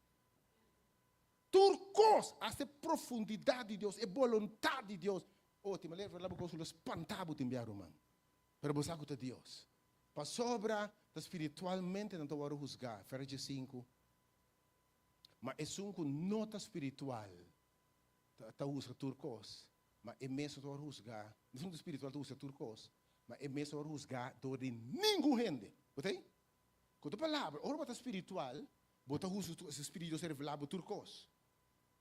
Tur kos, hasta e profundidat di Dios, e boluntat di Dios. Oh, tin manera revelá bo kos ku lo spantá bo tin bia, ruman. Pero bo sa ku ta Dios. Pasobra ta spiritualmente nan ta wòrdu husgá, Efesios diesinku. Ma esun ku no ta spiritual ta husga tur kos, ma e mes no ta wòrdu husgá. Esun ku ta spiritual ta husga tur kos, ma e mes no ta wòrdu husgá dor di ningun hende. Bo ta ei? Ku otro palabra, ora bo ta spiritual, bo ta husga tur kos, e Spiritu di Dios a revelá bo tur kos.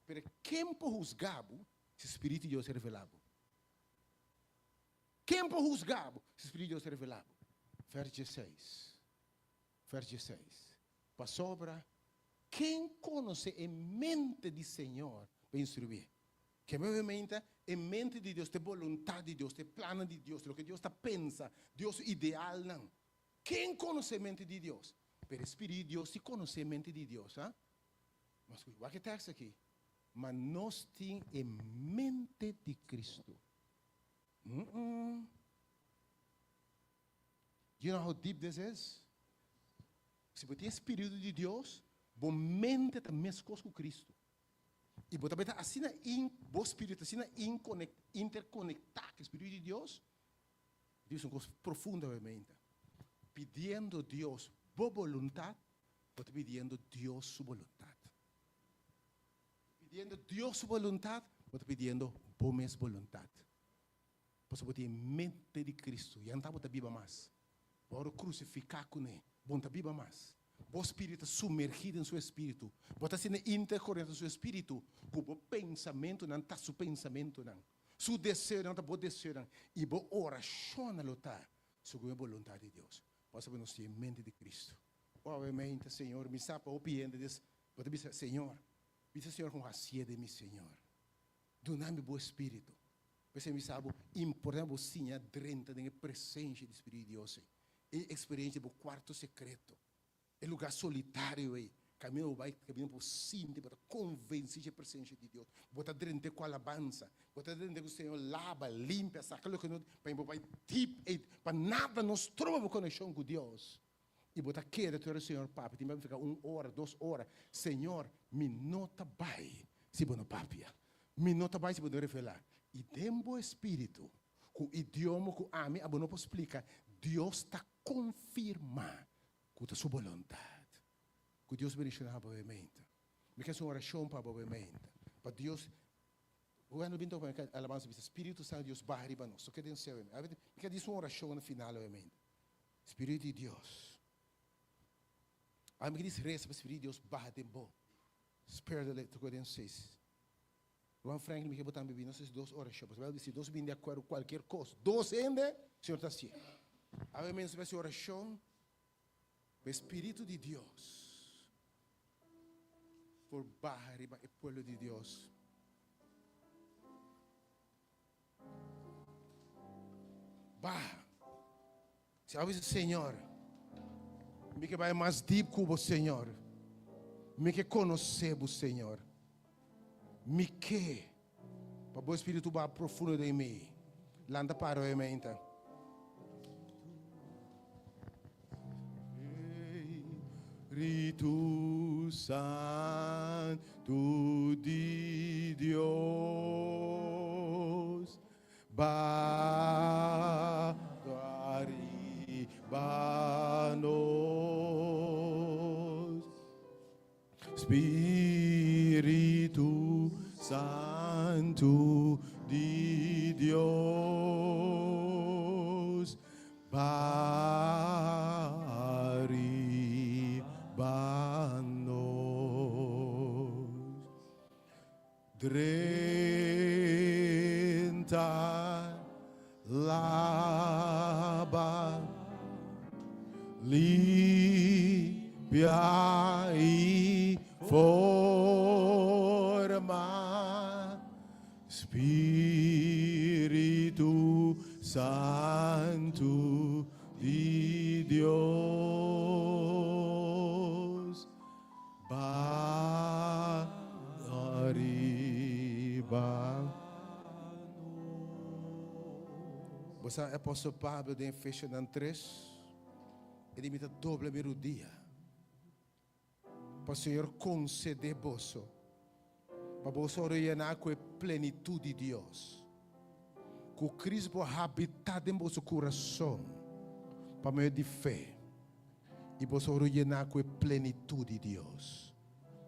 Pero ken por husga bo si Spiritu di Dios a revelá bo? Ken por husga bo si Spiritu di Dios a revelá bo? Vers dieseis. Vers dieseis. Pasobra ken konosé e mente di Señor pa instruié? Ke obviamente e mente di Dios ta e boluntat di Dios, ta e plannan di Dios, loke Dios ta pensa, Dios su idealnan. Ken konosé e mente di Dios? Pero e Spiritu di Dios si konosé e mente di Dios, ha? Mas skucha, wak e tekst aki. Ma nos tin e mente di Cristo. Mm-mm. Do you know how deep this is? Si bo tin e Spiritu di Dios, bo mente ta meskos ku Kristu. I bo ta beta asina in, bo spiritu ta asina interkonektá ku e Spiritu di Dios, Dios un kos profundo obviamente. Pidiendo Dios bo boluntat, bo ta pidiendo Dios su boluntat. Pidiendo Dios su boluntat, bo ta pidiendo bo mes boluntat. Pasobra bo tin e mente di Cristo, ya no ta bo ta biba mas. Bo a wòrdu krusifiká kuné, bo no ta biba mas. Bo spiritu ta sumergí den su espiritu. Bo ta asina interkonekta ku su espiritu ku bo pensamentunan ta su pensamentunan, su deseonan ta bo deseonan i bo orashonnan lo ta segun e boluntat di Dios. Pasobra nos tin e mente di Cristo. Obviamente, Señor, mi sa pa hopi hende des, bo ta bisa, Señor, bisa Señor kon hasié den mi, Señor. Duna mi bo espiritu. P'esei mi sa bo importante bo siña drenta den e presencia di Spiritu di Dios ei. E experiencia di bo cuarto secreto, e lugar solitario ei, caminda bo bai, caminda bo sinti, bo ta convenci dje presencia di Dios. Bo ta drent'é cu alabansa, bo ta drent'é cu Señor laba, limpia, saca loke no, pa bo bai deep ei, pa nada no stroba bo conexion cu Dios. I bo ta kere tur e Señor papia, tin bia un ora, dos ora, Señor, mi no ta bai si bo no papia. Mi no ta bai si bo no revelá. I den bo espíritu, ku idioma ku ami abo no por splika, Dios ta konfirmá ku ta Su boluntat. Ku Dios bendishoná bo mente. Mi ke hasi un orashon pa bo mente, pa Dios Bo no bin topa mi alabansa bisa Spiritu Santu Dios baha riba nos. Toke den seu. Mi ke hasi un orashon na final obviamente. Spiritu di Dios. Ami ke dis resa pa Spiritu di Dios baha den bo. Spirit of the toke den seis. Juan Franklin mi ke bo tambe bin. Nos hasi dos orashon. Pasobra Bijbel bisa si dos bin di akuerdo kualkier kos, dos hende, Señor ta hasié. Awe mes nos hasi orashon pa e Spiritu di Dios por baha riba e pueblo di Dios. Baha. Si abo bisa, Señor, mi ke bai mas diep ku bo, Señor. Mi ke konosé bo, Señor. Mi ke pa bo Espíritu baha profundo den mi. Lanta para hoy mainta. Espíritu Santo di Dios, baha ariba nos. Spiritu Santu di Dios, baha riba nos. Drenta laba, limpia i forma, Spiritu Santu. Santu di Dios, baha riba nos. Bo sa Apòstel Pablo den Efesionan 3, e di mi ta dobla mi rudia pa Señor concede boso pa boso ora yená ku e plenitut di Dios, ku Cristo por habitá den boso kurason pa medio di fe, i boso ora yená ku e plenitut di Dios.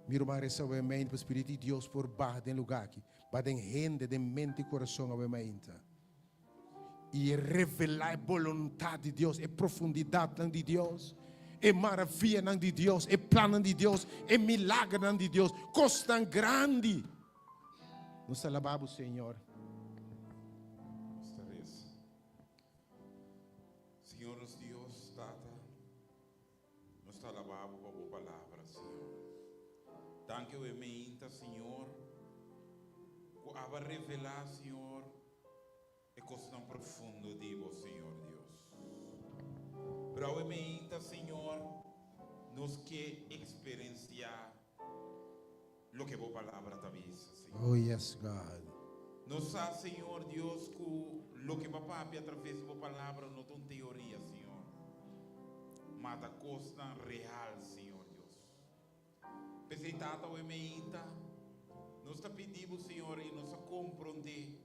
Mi ruman resa awe mainta pa Spiritu di Dios por baha den lugá aki, baha den hende, den mente i kurason awe mainta, i e revelá e boluntat di Dios, e profundidatnan di Dios, e maravianan di Dios, e plannan di Dios, e milagernan di Dios, kosnan grandi. Nos ta alabá bo, Señor. Nos ta resa. Señor nos Dios, Tata, nos ta alabá bo pa bo palabra, Señor. Danki awe meinta, Señor, ku aba revelá, Señor, E kosnan profundo di bo, Señor Dios. Pero awe meinta, Señor, nos ke eksperensiá loke bo Palabra ta bisa, Señor. Oh, yes, God. Nos sa, Señor Dios, ku loke bo a papia atraves di bo Palabra no ta un teoria, Señor, ma ta kosnan real, Señor Dios. P'esei, Tata, awe meinta, nos ta pidi bo, Señor, i nos a komprondé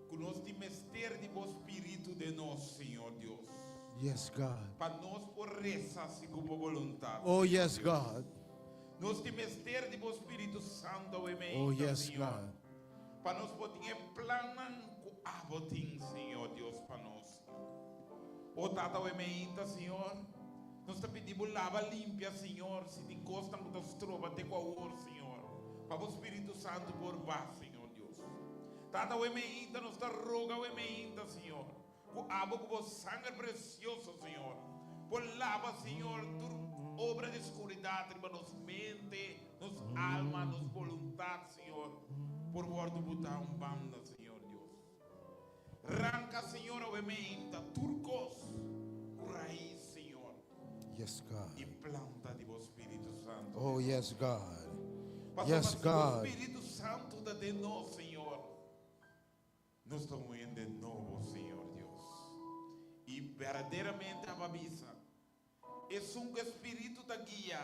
Ku nos tin mester di bo Spiritu den nos, Señor Dios. Yes, God. Pa nos por resa segun bo boluntat, Oh, Señor yes, Dios. God. Nos tin mester di bo Spiritu Santu awe Oh, meinta, yes, Señor. God. Pa nos por tin e plannan ku abo tin, Señor Dios, pa nos. O Tata awe meinta, Señor, nos ta pidi bo laba limpia, Señor, si tin kosnan ku ta stroba te ku awor, Señor. Pa bo Spiritu Santu por ba, Señor Dios. Tata awe meinta nos ta roga awe meinta Señor cu abo cu bo sanger precioso Señor por laba Señor tur obra di scuridad riba nos mente nos alma nos boluntad Señor por wordo buta un banda Señor Dios ranca Señor awe meinta tur cos cu raiz Señor Yes God. y planta di bo Spiritu Santo Oh yes God. Pasobra Yes si bo God. Spiritu Santu ta den nos, Señor, nos ta un hende nobo, Señor Dios. I berdaderamente aba bisa, esun ku e Spiritu ta guia,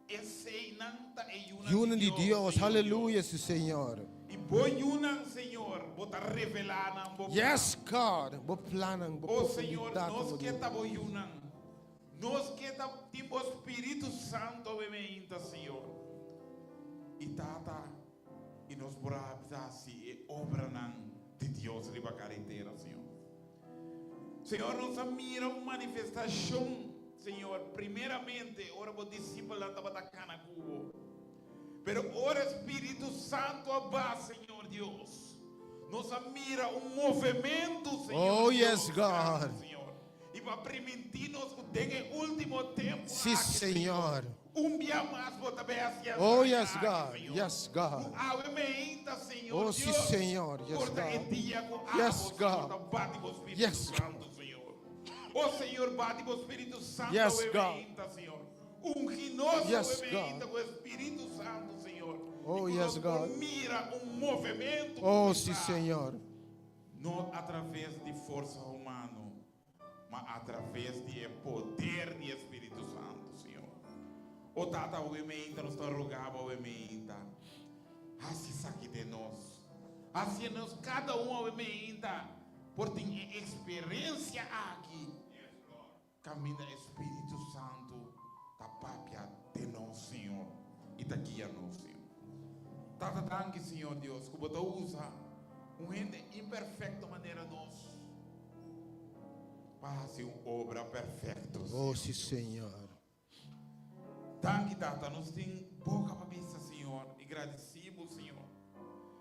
eseinan ta e yunan Yunan di di Dios, Dios. Señor Haleluya, Dios. si Señor. I bo yunan, Señor, bo ta revelá nan bo plan. Yes God. Bo plannan, bo O Señor, profundidad, nos bo ke Dios. ta bo yunan. Nos ke ta tin bo Spiritu Santo awe meinta, Señor. I Tata, i nos por a hasi e obranan di Dios riba karetera, Señor. Señor, nos a mira un manifestashon, Señor, primeramente ora bo disipelnan tabata kana ku bo. Pero ora e Spiritu Santo a ba, Señor Dios, nos a mira un movementu, Señor Oh, yes, Dios, grandi, God. Señor. I bo a primintí nos ku den e último tempu Sí, aki, Señor. Un bia mas bo ta bay hasi e Oh, hazaña yes, aki, God. Señor. Yes, God. Ku awe meinta, Señor Oh, sí, Dios, Señor. Yes, por ta e God. dia ku abo, Yes, Señor, God. ta bati bo Spiritu Yes, Santu, Señor. Oh, Señor, bati bo Spiritu Santu Yes, awe God. meinta, Señor. Ungi nos Yes, awe God. meinta ku e Spiritu Santu, Señor. Oh, I ku yes, nos por God. mira un movementu Oh, sí, kuminsá. Señor. No atraves di forsa humano, ma atraves di e poder di e Spiritu Santu, Señor. O Tata, awe meinta nos ta roga Bo awe meinta, hasi esaki den nos. Hasi nos kada un awe meinta por tin e eksperensia aki kaminda e Spiritu Santu ta papia den nos, Señor, i ta guia nos, Señor. Tata, danki, Señor Dios, ku Bo ta usa un hende imperfekto manera nos pa hasi un obra perfekto, Oh, Señor sí, Dios. Señor. Danki, Tata. Nos tin boka pa bisa, Señor, i gradisí Bo, Señor,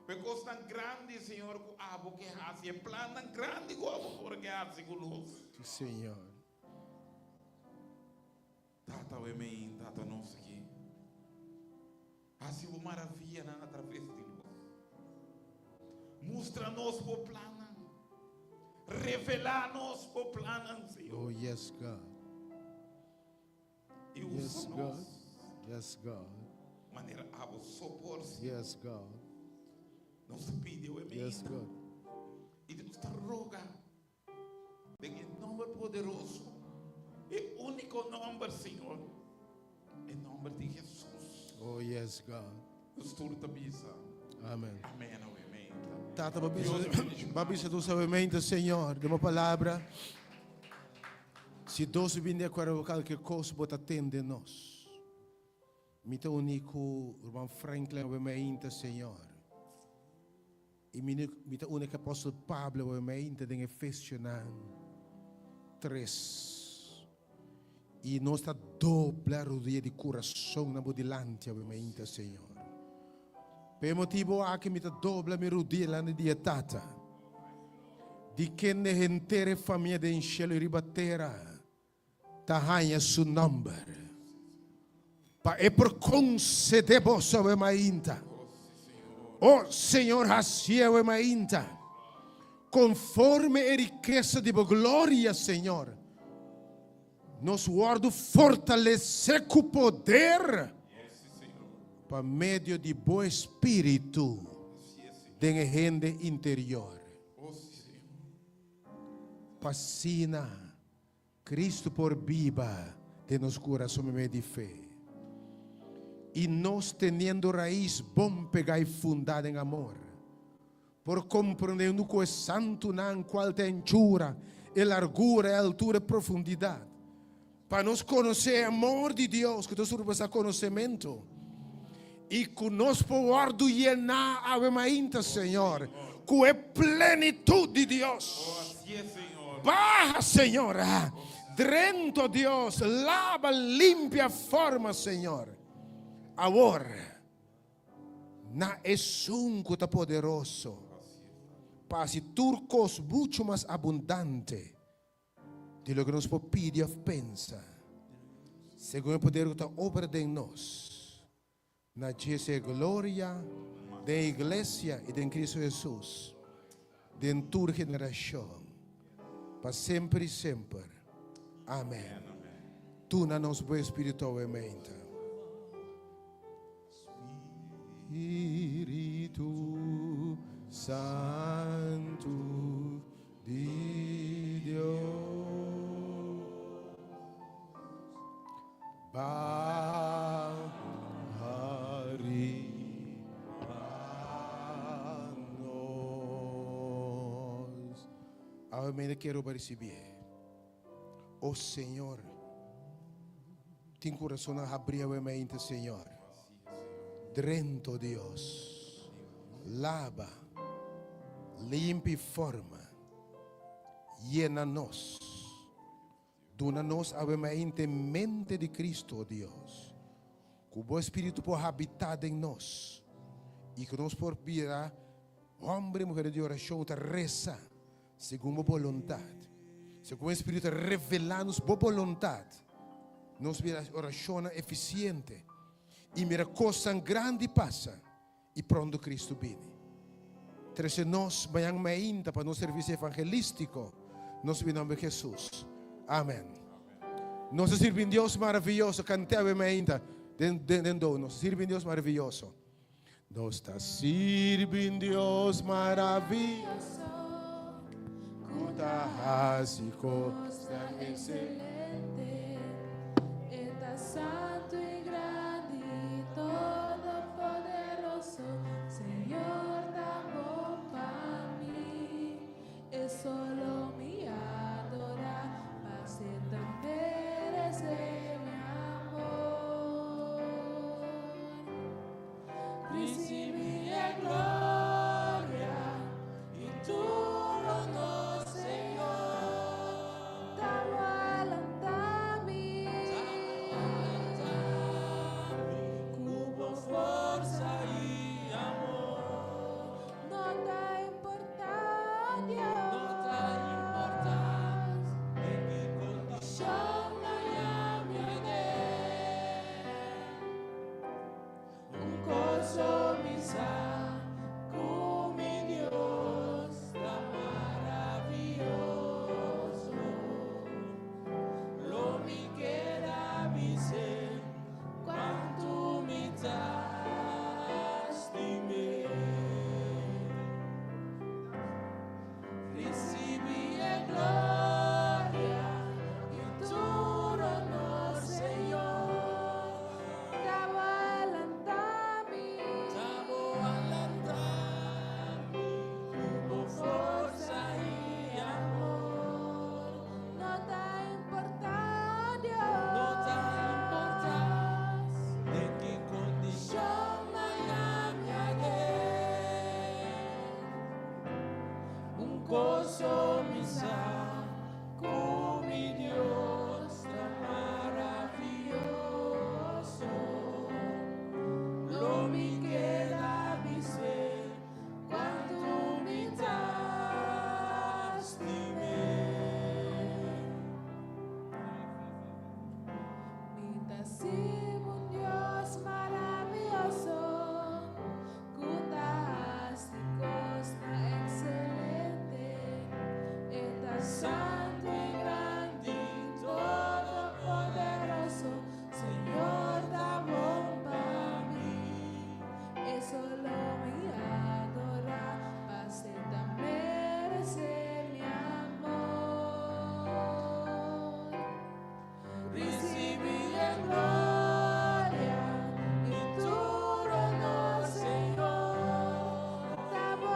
pa e kosnan grandi, Señor, ku Abo ke hasi, e plannan grandi ku Abo por ke hasi ku nos. Sí, Señor. Tata, awe mein, Tata nos aki. Hasi bo maravianan atraves di nos. Mustra nos bo plannan. Revelá nos bo plannan, Señor. Oh, yes, God. I Yes, usa God. nos Yes, God. manera abo so por, Señor. Yes, God. Nos ta pidi awe Yes, mainta. God. I nos ta roga den e nomber poderoso, e úniko nomber, Señor, e nomber di Hesus. Oh, yes, God. Nos tur ta bisa. Amen. Amen awe mainta. Tata, bo bisa, Dios bendiciona. bo bisa nos awe mainta, Señor, den bo palabra. Si dos bin di akuerdo kalke kos, bo ta tende nos. Mi ta uní ku ruman Franklin awe mainta, Señor. I mi mi ta uni ku apòstel Pablo awe mainta den Efesionan tres. I nos ta dobla rodia di kurason na bo dilanti awe mainta, Señor. Pa e motibu aki mi ta dobla mi rodia dilanti di e Tata, di kende henter e famia den shelu i riba tera ta haña su nòmber, pa e por konsedé boso awe mainta. O Señor, hasié awe mainta konforme e rikesa di bo gloria, Señor. Nos wòrdu fortalesé ku poder pa medio di bo Espíritu den e hende interior. Pa asina Cristo por biba den nos curason meimei di fe. I nos teniendo rais bon pegá i fundá den amor, por comprendé huntu cu e santunan cual ta e anchura, e largura, e altura, e profundidad, pa nos conocé e amor di Dios cu ta surpasá conocemento, i cu nos por wordu yená awe mainta, Señor, cu e plenitud di Dios. Baha, Señor. Drento, Dios. Laba, limpia, forma, Señor. Awor, na Esun cu ta poderoso pa haci tur cos mucho mas abundante di loke nos por pidi of pensa, segun e poder cu ta obra den nos. Na dje sea gloria den e iglesia i den Cristo Jesus, den tur generacion, pa semper i semper. Amen. Tuna nos bo Espiritu awe meinta. Spiritu Santu di Dios. Baha riba nos. Awe mene kero pa risibié. O Señor, tin kurasonnan habrí awe mente, Señor. Drento, Dios. Laba, limpi i forma. Yena nos. Duna nos awe mainte mente di Cristo, o Dios, cu Bo Espiritu por habita den nos y cu nos por bira hombre y mujer di oracion cu ta reza segun Bo boluntad. Segun e Espiritu ta revela nos Bo boluntad, nos bira oracionnan eficiente y mira cosnan grandi pasa y pronto Cristo bini. Trece nos mañan mainta pa nos servicio evangelistico. Nos pidi nomber Jesus. Amen. Nos ta sirbi un Dios maravilloso. Cante awe mainta den den den do. Nos ta sirbi un Dios maravilloso. Nos ta sirbi un Dios maravilloso. Cu ta haci cosnan excelente. E ta santo y grandi, todopoderoso, Señor ta bon pa mi. E solo mi adora, pase ta merece mi amor. Ricibi e gloria y tur honor, Señor. Ta walanta mi. Cu bo forsa y amor. No ta importa, Dios. No ta importa den ki condicion haya mi aden. Un cos mi sa, cu mi Dios ta maravilloso. a lanta mi ku bo forsa i amor. No ta importá, Dios. No ta importá den ki kondishon mi haña. Un kos mi sa, ku mi Dios ta maravioso. Lo mi keda bis'é, kuantu mi ta stim'é. Mi ta sirbi un Dios maravioso, ku ta hasi kos ekselente, e ta santu i grandi, todopoderoso, Señor ta bon pa mi. E so lo mi adorá, pas'e ta meresé mi amor. Risibí e gloria i tur honor, Señor. Ta bo a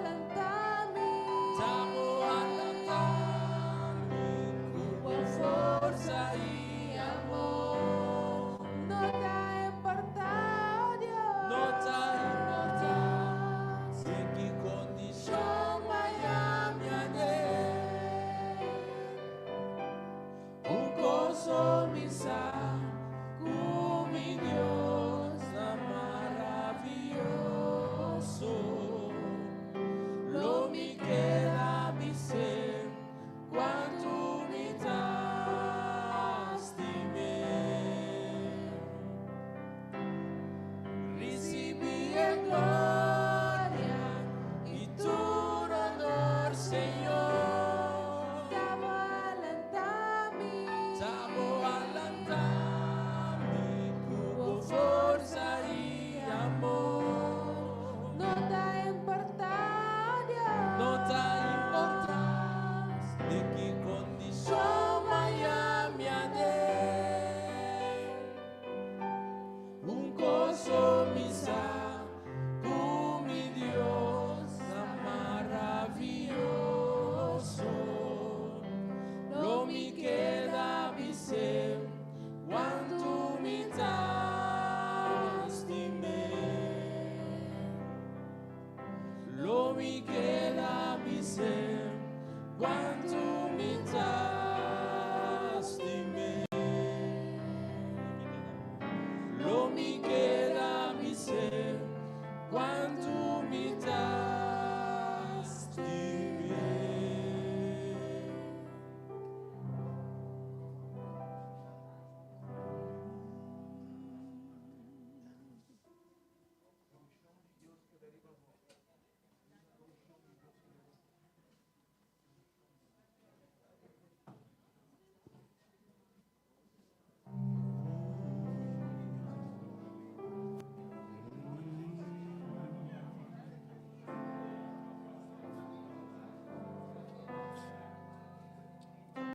lanta mi. Ta bo a lanta mi ku bo forsa i amor. No ta importá, Dios. No ta importá den ki kondishon mi haña. Un kos mi sa, ku mi Dios ta maravioso. Lo mi keda bis'é, kuantu mi ta stim'é. Risibí e gloria i tur honor, Señor. Ta bo a lanta mi. Ta bo a lanta mi ku bo forsa i amor. No ta importá, Dios. No ta importá den ki kondishon mi haña. Un kos mi sa, ku mi Dios ta maravioso. Lo mi keda bis'é, kuantu mi ta stim'é. Lo mi keda bis'é, kuantu